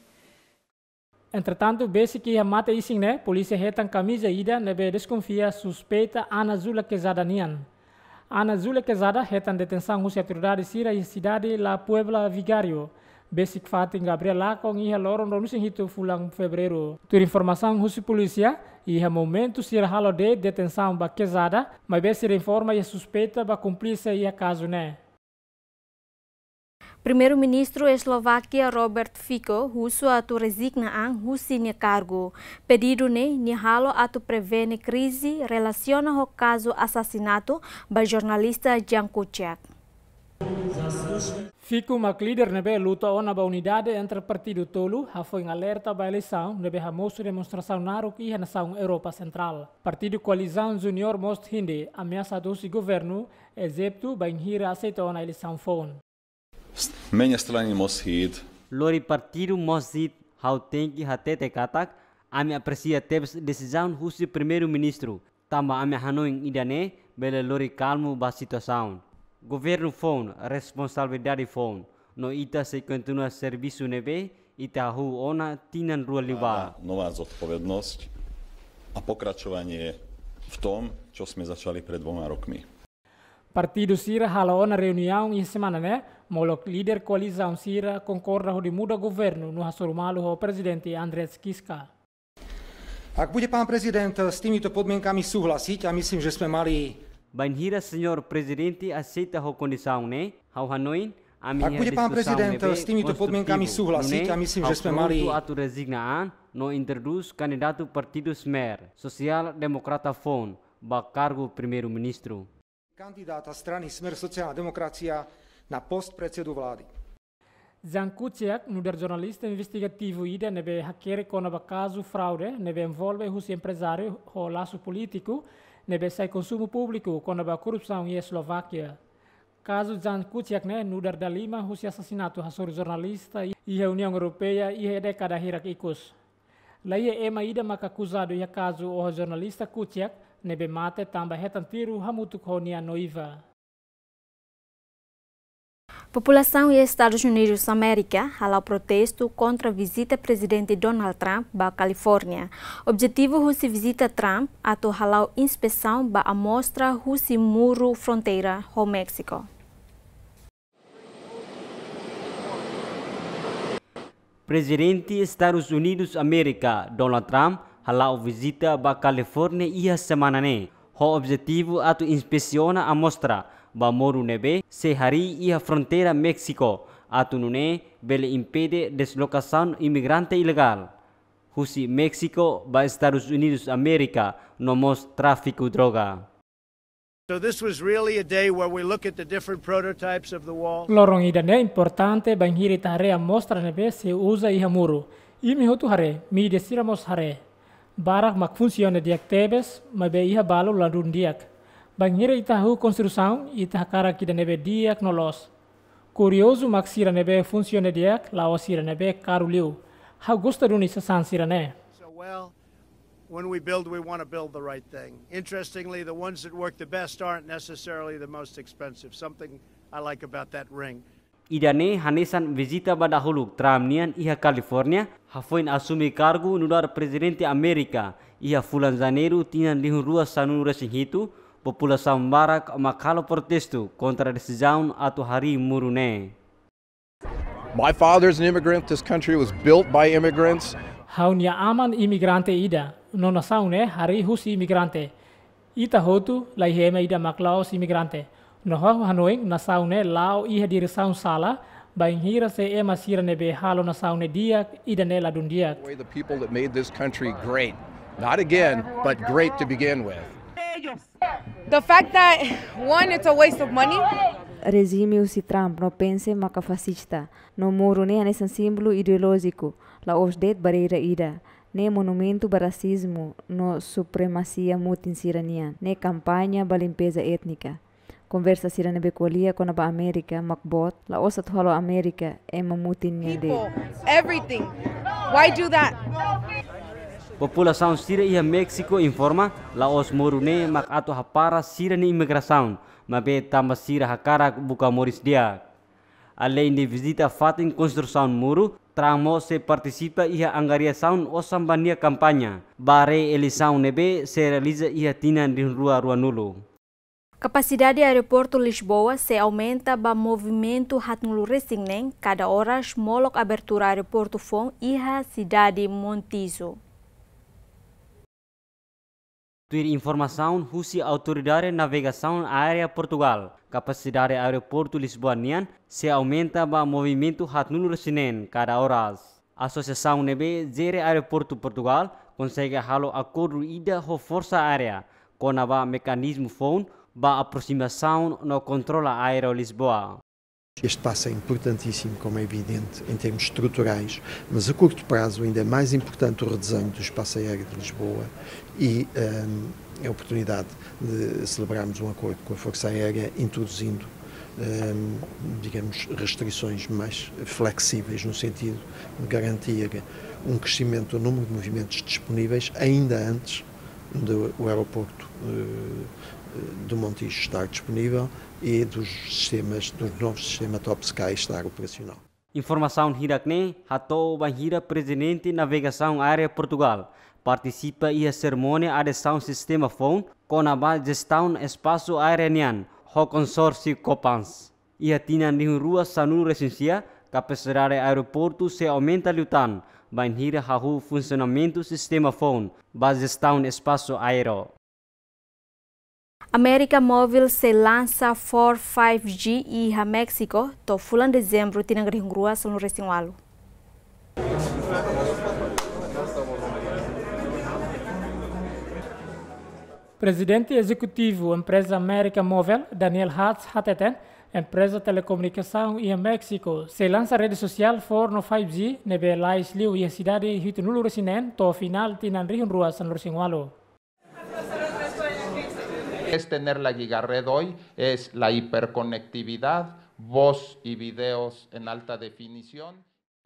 Entretantu, besik iha mate-isin ne'e, polísia hetan kamiza ida ne'ebé deskonfia suspeita Ana Júlia Quezada nian. Ana Júlia Quezada hetan detensaun husi autoridade sira iha sidade La Puebla Vigário, besik fatin Gabriel lakon iha loron ruanulu-resin-hitu fulan Fevereiru. Tuir informasaun husi polísia, iha momentu sira halo de'it detensaun ba Quezada, maibé sira informa iha suspeita ba kúmplise iha kazu ne'e. Primeiru-Ministru Eslovákia Robert Fico husu atu rezigna an husi nia kargu. Pedidu ne'e nia halo atu prevene krize relasiona ho kazu asasinatu ba jornalista Jan Kuciak. Fico mak líder ne'ebé luta ona ba unidade entre partidu tolu, hafoin alerta ba eleisaun ne'ebé hamosu demonstrasaun naruk iha nasaun Europa Sentrál. Partidu Kolizaun Junior mós hein de'it ameasa husi governu Ejitu bainhira aseita ona eleisaun foun. Menja strani Most Híd. Lori partidu Most Híd, ha'u tenke hatete katak, ami apresia tebes desizaun husi Primeiru-Ministru, tanba ami hanoin ida-ne'e bele lori kalmu ba situasaun. Governu foun, responsabilidade foun, no ita sei kontinua servisu ne'ebé ita hahú ona tinan rua liubá. Nová zodpovednosť a pokračovanie v tom, čo sme začali pred dvoma rokmi. Partidu sira hala'o ona reuniaun iha semana ne'e, molok líder kolizaun sira konkorda hodi muda governu no hasoru malu ho Prezidente Andrej Kiska. Ak bude pán prezident s týmito podmienkami súhlasiť, a myslím, že sme mali... Bainhira Señór Prezidente aseita ho kondisaun ne'e, ha'u hanoin, ami iha diskusaun ne'ebé konstrutivu. Nune'e, ha'u prontu atu rezigna an no introdús kandidatu partidu Smer, Sosiál Demokrata foun, ba kargu Primeiru-Ministru. Kandidáta strany Smer sociálna demokracia na post predsedu vlády. Jan Kuciak nu'udar jornalista investigativu ida ne'ebé hakerek kona-ba kazu fraude ne'ebé envolve husi emprezáriu ho lasu polítiku ne'ebé sai konsumu públiku kona-ba korrupsaun iha Eslovákia. Kazu Jan Kuciak ne'e nu'udar dalima husi asasinatu hasoru jornalista iha Uniaun Europeia iha dékada hirak ikus. Laiha ema ida maka akuzadu iha kazu oho jornalista Kuciak ne'ebé mate tanba hetan tiru hamutuk ho nia noiva. Populasaun iha Estadus Unidus Amérika hala'o protestu kontra vizita Prezidente Donald Trump ba Kalifórnia. Objetivu husi vizita Trump atu hala'o inspesaun ba amostra husi muru fronteira ho Méxiku. Prezidente Estadus Unidus Amérika, Donald Trump, hala'o vizita ba Kalifórnia iha semana ne'e, ho objetivu atu inspesiona amostra ba muru ne'ebé sei harii iha fronteira Méxiku, atu nune'e bele impede deslokasaun imigrante ilegál husi Méxiku ba Estadus Unidus Amérika, no mós tráfiku droga. So this was really a day where we look at the different prototypes of the wall. Loron ida-ne'e importante bainhira ita haree amostra ne'ebé sei uza iha muru. Imi hotu haree, mídia sira mós haree. Barak mak funsiona di'ak tebes, maibé iha balu ladún di'ak. Bainhira ita hahú konstrusaun, ita hakarak ida ne'ebé di'ak no loos. Kuriozu mak sira ne'ebé funsiona di'ak, la'ós sira ne'ebé karu liu. Ha'u gosta duni sasán sira-ne'e. So, well, when we build, we want to build the right thing. Interestingly, the ones that work the best aren't necessarily the most expensive. Something I like about that ring. Ida-ne'e hanesan vizita ba dahuluk Trump nian iha Kalifórnia, hafoin asume kargu nu'udar Prezidente Amérika, iha fulan Janeiru tinan rihun rua sanulu-resin-hitu, populasaun barak mak halo protestu kontra desizaun atu harii muru ne'e. My father's an immigrant. This country was built by immigrants. Ha'u-nia aman imigrante ida, no nasaun ne'e harii husi imigrante. Ita hotu la iha ema ida mak la'ós imigrante. No ha'u hanoin nasaun ne'e la'o iha diresaun sala, bainhira se ema sira ne'ebé halo nasaun ne'e di'ak, ida-ne'e ladún di'ak. Way the people that made this country great. Not again, but great to begin with. The fact that, one, it's a waste of money. Rejime husi Trump no Pence maka fasista, no muru ne'e hanesan símbolu ideolójiku, la'ós de'it bareira ida. Ne'e monumentu ba rasizmu no supremasia mutin sira-nian. Ne'e kampaña ba limpeza étnika. Konversa sira ne'ebé ko'alia kona-ba Amérika mak boot, la'ós atu halo Amérika ema mutin nian de'it. People, everything. Why do that? Populasaun sira iha Méxiku informa, la'ós muru ne'e mak atu hapara sira-nia imigrasaun, maibé tanba sira hakarak buka moris di'ak. Aleinde vizita fatin konstrusaun muru, Trump mós sei partisipa iha angariasaun osan ba nia kampaña ba reeleisaun ne'ebé sei realiza iha tinan rihun rua ruanulu. Kapasidade Aeroportu Lisboa sei aumenta ba movimentu haatnulu-resin-neen kada oras molok abertura aeroportu foun iha sidade Montijo. Tuir informasaun husi Autoridade Navegasaun Aérea Portugal, kapasidade aeroportu Lisboa nian sei aumenta ba movimentu haatnulu-resin-neen kada oras. Asosiasaun ne'ebé jere aeroportu Portugal konsege halo akordu ida ho Forsa Aérea kona-ba mekanizmu foun ba aprosimasaun no kontrola aéreu Lisboa. Este passo é importantíssimo, como é evidente, em termos estruturais, mas a curto prazo ainda é mais importante o redesenho do espaço aéreo de Lisboa e, ehm, a oportunidade de celebrarmos um acordo com a Força Aérea, introduzindo, ehm, digamos, restrições mais flexíveis, no sentido de garantir um crescimento do número de movimentos disponíveis, ainda antes do aeroporto, eh, do Montijo estar disponível e dos sistemas, do novo sistema Top Sky estar operacional. Informasaun hirak-ne'e hato'o bainhira Prezidente Navegasaun Aérea Portugal partisipa iha serimónia adesaun sistema foun kona-ba jestaun espasu aéreu nian ho konsórsiu Copans. Iha tinan rihun rua sanulu-resin-sia, kapasidade aeroportu sei aumenta liután, bainhira hahú funsionamentu sistema foun ba jestaun espasu aéreu. América Móvil sei lansa four five G iha Méxiku to'o fulan Dezembru tinan rihun rua sanulu-resin-ualu. Prezidente Ezekutivu Empreza América Móvil, Daniel Hatz, hateten, empreza telekomunikasaun iha Méxiku sei lansa rede sosiál four no five G ne'ebé lais liu iha sidade hitunulu-resin-neen to'o finál tinan rihun rua sanulu-resin-ualu. Es tener la gigared hoy, es la hiperconectividad, voz y videos en alta definición.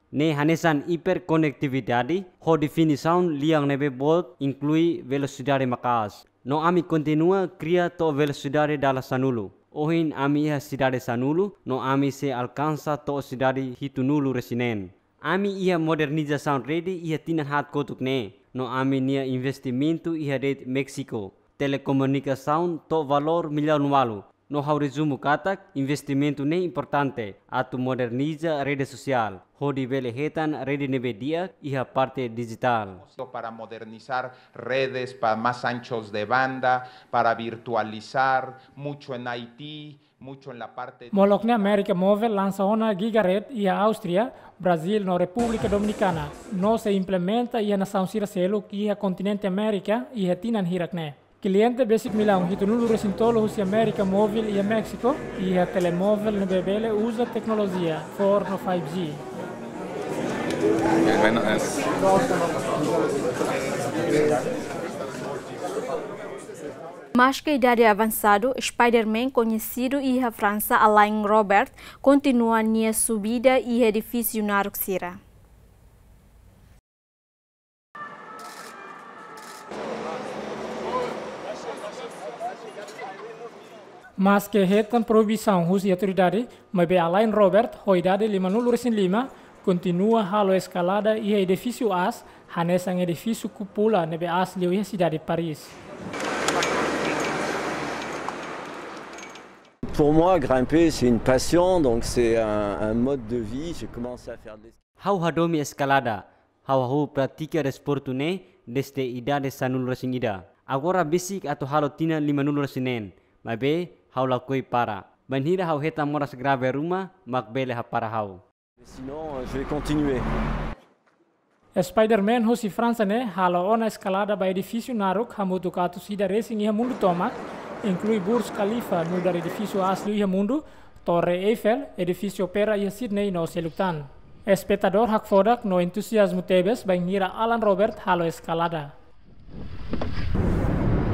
Ne'e hanesan hiperkonektividade, ho definisaun lian ne'ebé boot, inklui velosidade maka'as. No ami kontinua kria to'o velosidade dala sanulu. Ohin ami iha sidade sanulu, no ami sei alkansa to'o sidade hitunulu-resin-neen. Ami iha modernizasaun rede iha tinan haat kotuk ne'e, no ami-nia investimentu iha de'it Méxiku. Telekomunikasaun to'o valór millaun ualu. No ha'u rezumu katak, investimentu ne'e importante atu moderniza rede sosiál, hodi bele hetan rede ne'ebé di'ak iha parte dijitál. Para modernizar redes para más anchos de banda, para virtualizar, mucho en I T, mucho en la parte. Molok ne'e América Móvil lansa ona gigared iha Áustria, Brazíl no Repúblika Dominikana, no sei implementa iha nasaun sira seluk iha kontinente Amérika iha tinan hirak-ne'e. Kliente besik millaun hitunulu-resin-tolu husi América Móvil iha Méxiku, iha telemovel ne'ebé bele uza teknolojia four no five G. Maske idade avansadu, Spider-Man koñesidu iha Fransa Alain Robert kontinua nia subida iha edifísiu naruk sira. Maske hetan proibisaun husi autoridade, maibé Alain Robert, ho idade limanulu-resin-lima, kontinua halo eskalada iha edifísiu aas, hanesan edifísiu kúpula ne'ebé aas liu iha sidade Paris. Pour moi, grimper, c'est une passion, donc c'est un, un mode de vie. J'ai commencé à faire de l'escalade. Ha'u hadomi eskalada. Ha'u hahú pratika desportu ne'e dezde idade sanulu-resin-ida. Agora besik atu halo tinan limanulu-resin-neen, maibé ha'u lakohi para. Bainhira ha'u hetan moras grave ruma, mak bele hapara ha'u. Sinon, euh, je vais continuer. Spider-Man husi Fransa ne'e halo ona eskalada ba edifísiu naruk hamutuk atus ida resin iha mundu tomak, inklui Burj Khalifa, nu'udar edifísiu asli iha mundu, Torre Eiffel, edifísiu Opera iha Sydney no seluk tan. Espetadór hakfodak no entuziazmu tebes bainhira Alan Robert halo eskalada.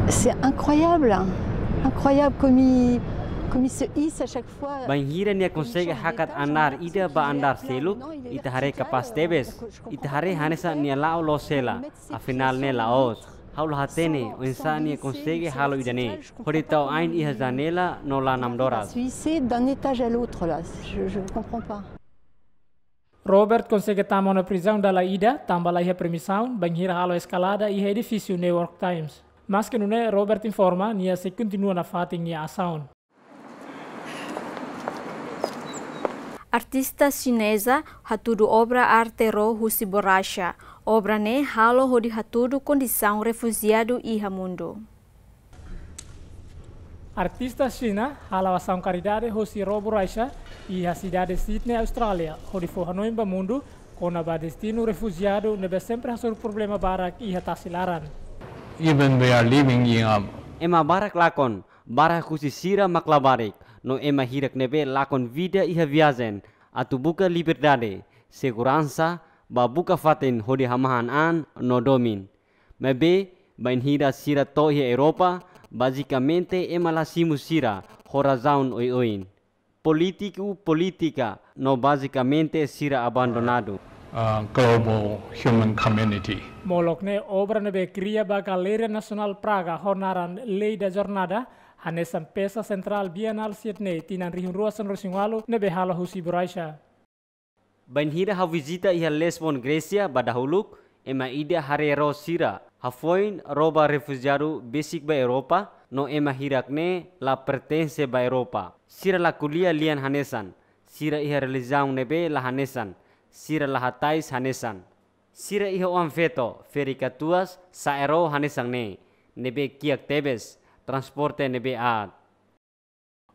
C'est incroyable, incroyable comme il, comme il se hisse à chaque fois. Bainhira nia konsege hakat andár ida ba andár seluk, ita haree kapás tebes. Ita haree hanesan nia la'o loos hela, afinál ne'e la'ós. Ha'u la hatene oinsá nia konsege halo ida-ne'e, hodi tau ain iha janela no la namdoras. Se hisser d'un étage à l'autre là, je, je comprends pas. Robert konsege tama ona prizaun dala ida tanba la iha permisaun bainhira halo eskalada iha edifísiu New York Times. Maske nune'e, Robert informa nia sei kontinua nafatin nia asaun. Artista xineza hatudu obra arte ró husi borraxa. Obra ne'e halo hodi hatudu kondisaun refujiadu iha mundu. Artista Xina hala'o asaun karidade hosi ró borraxa iha sidade Sydney, Austrália, hodi fó hanoin ba mundu kona-ba destinu refujiadu ne'ebé sempre hasoru problema barak iha tasi laran. Even we are living in a Ema barak lakon, barak husi sira mak labarik, no ema hirak ne'ebé lakon vida iha viajen atu buka liberdade, seguransa, ba buka fatin hodi hamahan an no domin. Maibé, bainhira sira to'o iha Europa, bazikamente ema la simu sira ho razaun oioin. Polítiku, polítika, no bazikamente sira abandonadu. uh, global human community. Molok ne'e obra ne'ebé kria ba Galeria Nasionál Praga ho naran Lei da Jornada, hanesan peça sentrál Bienal Sydney tinan rihun rua sanulu-resin-ualu ne'ebé halo husi borraxa. Bainhira ha'u vizita iha Lesbos, Grésia, ba dahuluk, ema ida haree ró sira, hafoin ró ba refujiadu besik ba Europa, no ema hirak ne'e la pertense ba Europa. Sira la ko'alia lian hanesan, sira iha relijiaun ne'ebé la hanesan, sira la hatais hanesan. Sira iha oan feto, ferik katuas, sa'e ró hanesan ne'e, ne'ebé kiak tebes, transporte ne'ebé aat.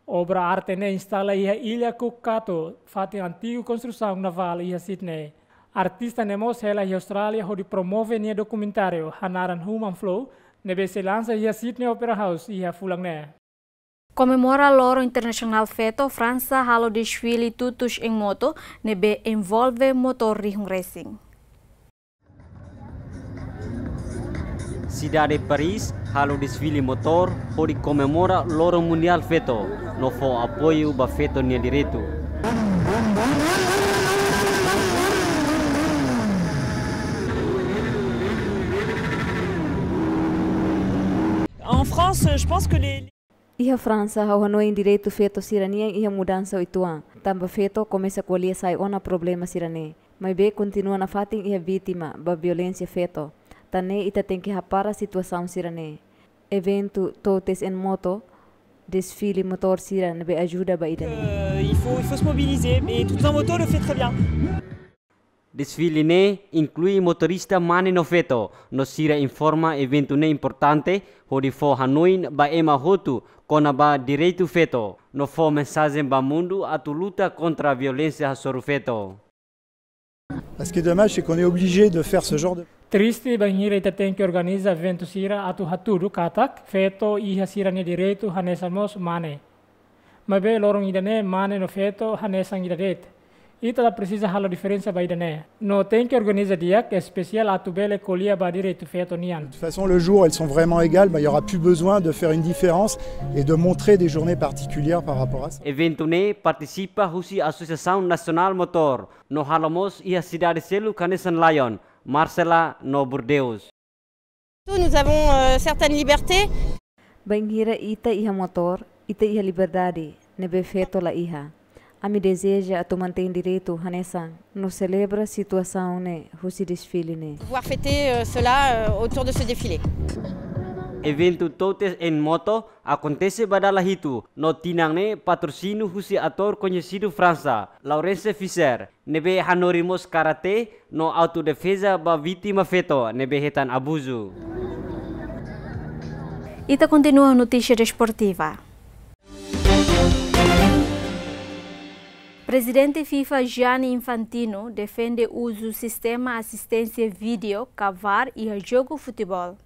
Obra arte ne'e instala iha Ilha Cook Kato, fatin antigu konstrusaun navál iha Sydney. Artista ne'e mós hela iha Austrália hodi promove nia dokumentáriu hanaran Human Flow, ne'ebé sei lansa iha Sydney Opera House iha fulan ne'e. Komemora Loron Internasionál Feto, Fransa halo desfile tutus en moto, ne'ebé envolve motór rihun resin. Sidade Paris halo desfile motór hodi komemora Loron Mundiál Feto, no fó apoiu ba feto nia direitu. En France, je pense que les, Iha Fransa, ha'u hanoin direitu feto sira-nian iha mudansa uitoan. Tanba feto komesa ko'alia sai ona problema sira-ne'e. Maibé kontinua nafatin iha vítima ba violénsia feto. Tan ne'e ita tenke hapara situasaun sira-ne'e. Eventu Totes en Moto, desfile motór sira ne'ebé ajuda ba ida-ne'e. Euh, il faut, il faut se mobiliser. Et Totes en Moto le fait très bien. Desfile ne'e inklui motorista mane no feto, no sira informa eventu ne'e importante hodi fó hanoin ba ema hotu kona-ba direitu feto, no fó mensajen ba mundu atu luta kontra violénsia hasoru feto. Ce qui est dommage, c'est qu'on est obligé de faire ce genre de... Triste bainhira ita tenke organiza eventu sira atu hatudu katak feto iha sira-nia direitu hanesan mós mane. Maibé loron ida-ne'e mane no feto hanesan ida de'it. Ita la presiza halo diferensa ba ida-ne'e. No tenke organiza di'ak espesiál atu bele ko'alia ba direitu feto nian. De toute façon, le jour où elles sont vraiment égales, bah, il y aura plus besoin de faire une différence et de montrer des journées particulières par rapport à ça. Eventu ne'e partisipa husi Asosiasaun Nasionál Motór, no halo mós iha sidade seluk hanesan Lyon, Marseille no Bordeaux. Nous avons, euh, certaines libertés. Bainhira ita iha motór, ita iha liberdade ne'ebé feto la iha. Ami dezeja atu mantein direitu hanesan no selebra situasaun ne'e husi desfile ne'e. Pouvoir fêter, euh, cela, euh, autour de ce défilé. Eventu Totes en Moto akontese ba dala hitu, no tinan ne'e patrosíniu husi atór koñesidu Fransa, Laurence Fischer, ne'ebé hanorin mós karate no autodefeza ba vítima feto ne'ebé hetan abuzu. Ita kontinua notísia desportiva. Prezidente FIFA Gianni Infantino defende uzu sistema asisténsia vídeo ka VAR iha jogu futeból.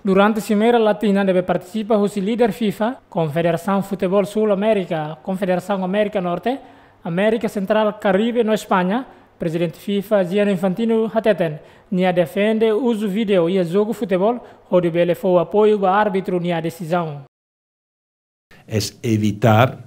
Durante Simeira Latina ne'ebé partisipa husi líder FIFA, Konfederasaun Futeból Súl Amérika, Konfederasaun Amérika Norte, Amérika Sentrál, Karibe no España, Prezidente FIFA Gianni Infantino hateten, nia defende uzu vídeo iha jogu futeból, hodi bele fó apoiu ba árbitru nia desizaun. Es evitar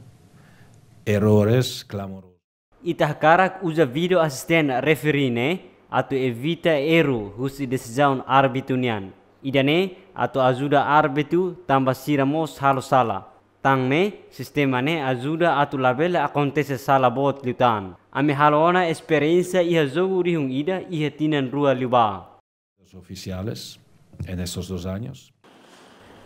errores clamorosos. Ita hakarak uza vídeo asistente referee ne'e atu evita erru husi desizaun árbitru nian. Ida-ne'e atu ajuda árbitru tanba sira mós halo sala. Tan ne'e, sistema ne'e ajuda atu labele akontese sala boot liután. Ami halo ona esperiénsia iha jogu rihun ida iha tinan rua liubá. Los oficiales en estos dos años.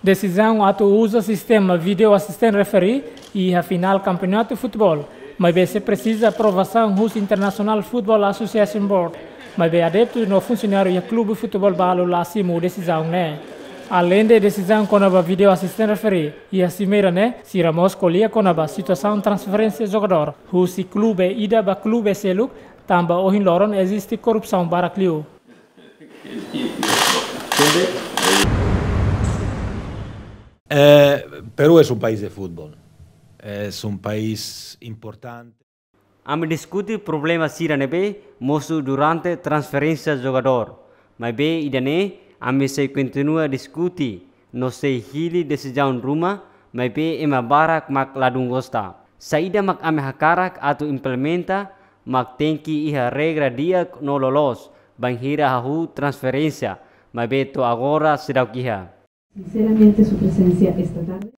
Desizaun atu uza sistema video assistant referee iha finál kampeonatu futeból, maibé sei presiza aprovasaun husi International Football Association Board, maibé adeptu no funsionáriu iha klube futeból balu la simu desizaun ne'e. Aleinde desizaun kona-ba video assistant referee, iha simeira ne'e sira mós ko'alia kona-ba situasaun transferénsia jogadór husi klube ida ba klube seluk, tanba ohin loron eziste korrupsaun barak liu. Eh, Perú es un país de fútbol. Es un país importante. Ami diskute problema sira ne'ebé mosu durante transferénsia jogadór. Maibé ida-ne'e ami sei kontinua diskute no sei hili desizaun ruma, maibé ema barak mak ladún gosta. Saida mak ami hakarak atu implementa mak tenke iha regra di'ak no loloos bainhira hahú transferénsia, maibé to'o agora seidauk iha. Sinceramente, su presencia esta tarde.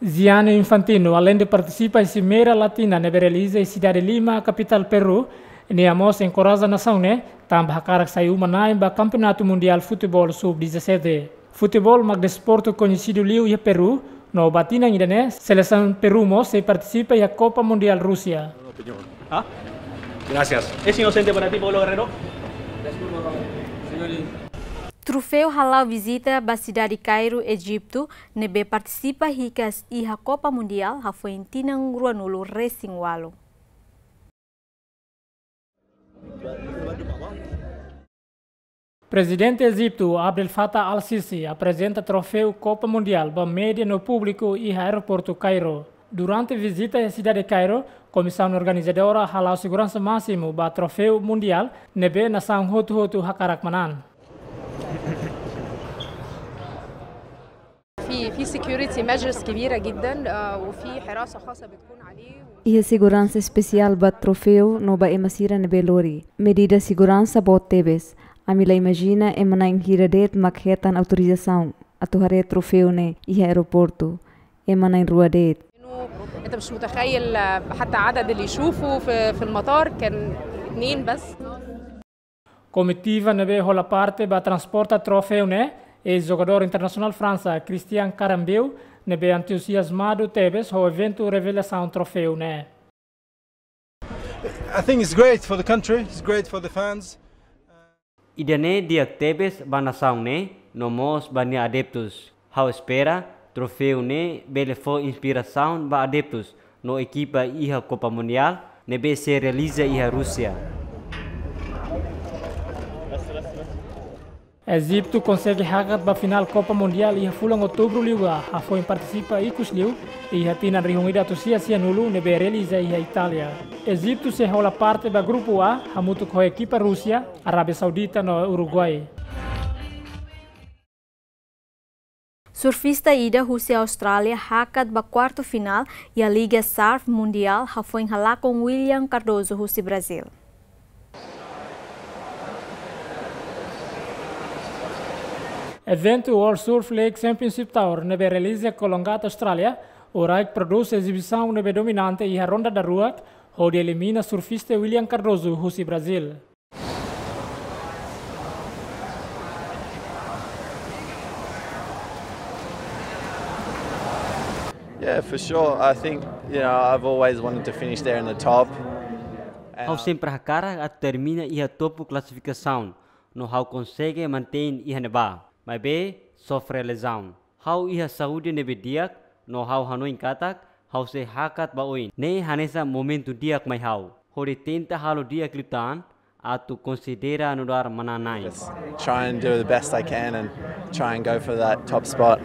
Gianni Infantino, aleinde partisipa iha Simeira Latina ne'ebé realiza iha sidade Lima, kapitál Perú, nia mós enkoraja nasaun ne'e, tanba hakarak sai uma-na'in ba Kampeonatu Mundiál Futeból Sub dezassete. Futeból mak desportu koñesidu liu iha Perú, no ba tinan ida-ne'e, selesaun Perú mós sei partisipa iha Kopa Mundiál Rúsia. ¿Ah? Gracias. ¿Es inocente para ti, Paulo Guerrero? Troféu hala'o vizita ba sidade Kairo, Ejitu, ne'ebé partisipa hikas iha Kopa Mundiál hafoin tinan ruanulu resin ualu. Prezidente Ejitu, Abdel Fattah al-Sisi, aprezenta troféu Kopa Mundiál ba média no públiku iha aeroportu Kairo. Durante vizita iha sidade Kairo, komisaun organizadora hala'o seguransa másimu ba troféu mundiál ne'ebé nasaun hotu-hotu hakarak manán. في في security measures كبيرة جدا، آه، وفي حراسة خاصة بتكون عليه. Iha seguransa espesiál ba troféu no ba ema sira ne'ebé lori. Medida seguransa boot tebes. Ami la imajina ema na'in hira de'it mak hetan autorizasaun atu haree troféu ne'e iha aeroportu. Ema na'in rua de'it. إنه أنت مش متخيل، آه، حتى عدد اللي يشوفوا في في المطار كان اتنين بس. Komitiva ne'ebé hola parte ba transporta troféu ne'e, eis-jogadór internasionál Fransa, Christian Karembeu, ne'ebé entuziazmadu tebes ho eventu revelasaun troféu ne'e. I think it's great for the country, it's great for the fans. Ida-ne'e di'ak tebes ba nasaun ne'e, no mós ba nia adeptus. Ha'u espera, troféu ne'e bele fó inspirasaun ba adeptus no ekipa iha Kopa Mundiál ne'ebé sei realiza iha Rúsia. Ejitu konsege hakat ba finál Kopa Mundiál iha fulan Outubru liubá, hafoin partisipa ikus liu iha tinan rihun ida atus sia sianulu ne'ebé realiza iha Itália. Ejitu sei hola parte ba grupu A, hamutuk ho ekipa Rúsia, Arábia Saudita no Uruguai. Surfista ida husi Austrália hakat ba kuartu finál iha Liga Surf Mundiál hafoin halakon William Cardoso husi Brazil. Eventu World Surf League Championship Tour ne'ebé realiza iha Coolangatta, Austrália, orai prodús ezibisaun ne'ebé dominante iha ronda daruak, hodi elimina surfista William Cardoso husi Brazil. Yeah, for sure. I think, you know, I've always wanted to finish there in the top. And Ha'u sempre hakarak atu termina iha topu klasifikasaun, no ha'u konsege mantein iha ne'ebá. Maibé, sofre lezaun. Ha'u iha saúde ne'ebé di'ak, no ha'u hanoin katak, ha'u sei hakat ba oin. Ne'e hanesan momentu di'ak mai ha'u. Hodi tenta halo di'ak liután, atu konsidera nu'udar manán-na'in. Just try and do the best I can and try and go for that top spot.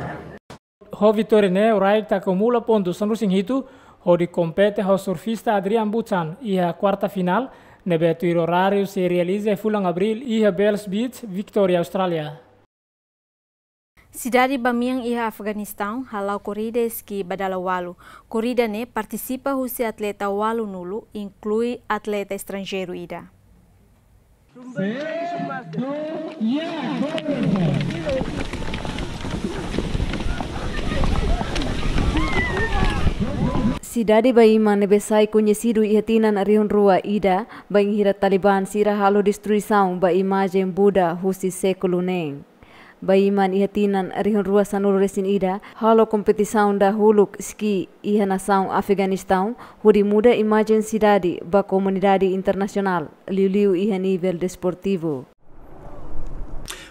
Ho vitória ne'e, Wright akumula pontu sanulu-resin-hitu, hodi kompete ho surfista Adrian Buchan iha kuarta finál, ne'ebé tuir oráriu sei realiza iha fulan Abríl iha Bells Beach, Victoria, Austrália. Sidade Bamiyan iha Afeganistaun hala'o korrida ski ba dala ualu. Korrida ne'e partisipa husi atleta ualunulu, inklui atleta estranjeiru ida. Sidade Bamiyan ne'ebé sai koñesidu iha tinan rihun rua ida, bainhira Taliban sira halo destruisaun ba imajen Buda husi sékulu neen. Bamiyan iha tinan rihun rua sanulu-resin-ida, halo kompetisaun dahuluk ski iha nasaun Afeganistaun, hodi muda imajen sidade ba komunidade internasionál, liuliu iha nivel desportivu.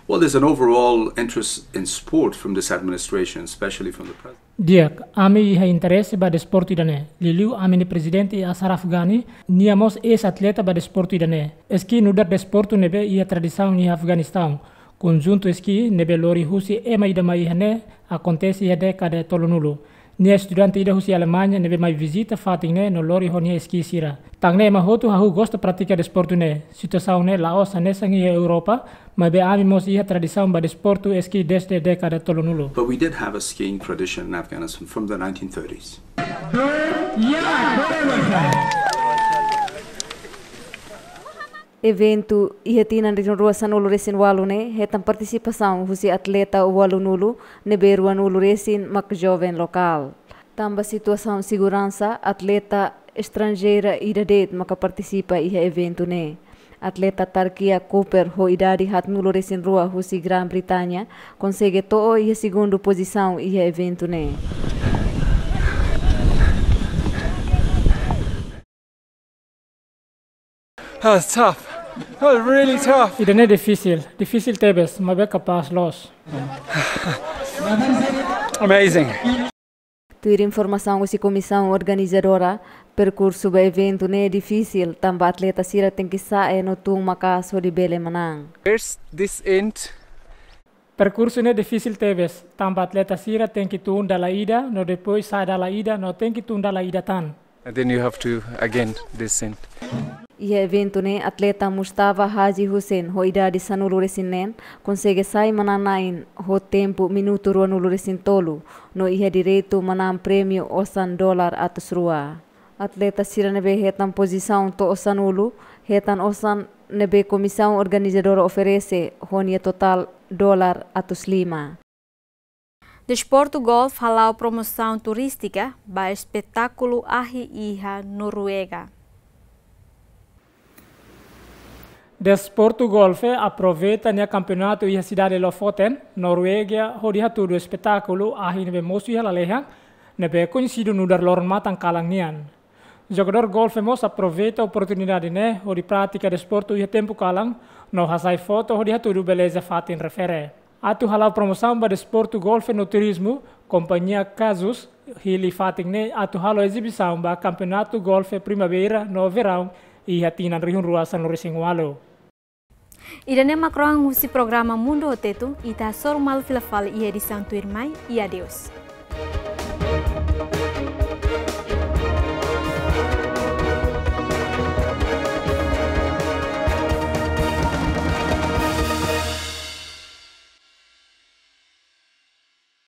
Well, there's an overall interest in sport from this administration, especially from the president. Di'ak, ami iha interese ba desportu ida-ne'e. Liuliu ami-nia prezidente Ashraf Ghani, nia mós eis-atleta ba desportu ida-ne'e. Ski nu'udar desportu ne'ebé iha tradisaun iha Afeganistaun. Konjuntu ski ne'ebé lori husi ema ida mai iha ne'e akontese iha dékada tolunulu. Nia estudante ida husi Alemaña ne'ebé mai vizita fatin ne'e no lori ho nia ski sira. Tan ne'e ema hotu hahú gosta pratika desportu ne'e. Situasaun ne'e la'ós hanesan iha Europa, maibé ami mós iha tradisaun ba desportu ski dezde dékada tolunulu. But we did have a skiing tradition in Afghanistan from the nineteen thirties. Eventu iha tinan rihun rua sanulu-resin-ualu ne'e hetan partisipasaun husi atleta ualunulu, ne'ebé ruanulu-resin mak joven lokál. Tanba situasaun seguransa, atleta estranjeira ida de'it maka partisipa iha eventu ne'e. Atleta Tarkia Cooper ho idade haatnulu-resin-rua husi Grã-Bretaña konsege to'o iha segundu pozisaun iha eventu ne'e. That was tough. That was really tough. Ida-ne'e difisil, difisil tebes, maibé kapás loos. Amazing. Tuir informasaun husi komisaun organizadora, perkursu ba eventu ne'e difisil, tanba atleta sira tenke sa'e no tun maka'as hodi bele manán. First, this end. Perkursu ne'e difisil tebes, tanba atleta sira tenke tun dala ida, no depois sa'e dala ida, no tenke tun dala ida tan. And then you have to again descend. Iha eventu ne'e atleta Mustafa Haji Hussein ho idade sanulu-resin-neen konsege sai manán-na'in ho tempu minutu ruanulu-resin-tolu, no iha direitu manán prémiu osan dolar atus rua. Atleta sira ne'ebé hetan pozisaun to'o sanulu hetan osan ne'ebé komisaun organizadora oferese ho nia totál dolar atus lima. Desportu golfe hala'o promosaun turístika ba espetákulu ahi iha Noruega. Desportu golfe aproveita nia kampeonatu iha sidade Lofoten, Noruega, hodi hatudu espetákulu ahi ne'ebé mosu iha lalehan, ne'ebé koñesidu nu'udar loron-matan kalan nian. Jogadór golfe mós aproveita oportunidade ne'e hodi pratika desportu iha tempu kalan, no hasai foto hodi hatudu beleza fatin refere. Atu hala'o promosaun ba desportu golfe no turizmu, kompañia Casus hili fatin ne'e atu halo ezibisaun ba kampeonatu golfe primaveira no veraun iha tinan rihun rua sanulu-resin-ualu. Ida-ne'e mak rohan husi programa Mundu ho Tetun, ita hasoru malu fila fali iha edisaun tuirmai, i adeus.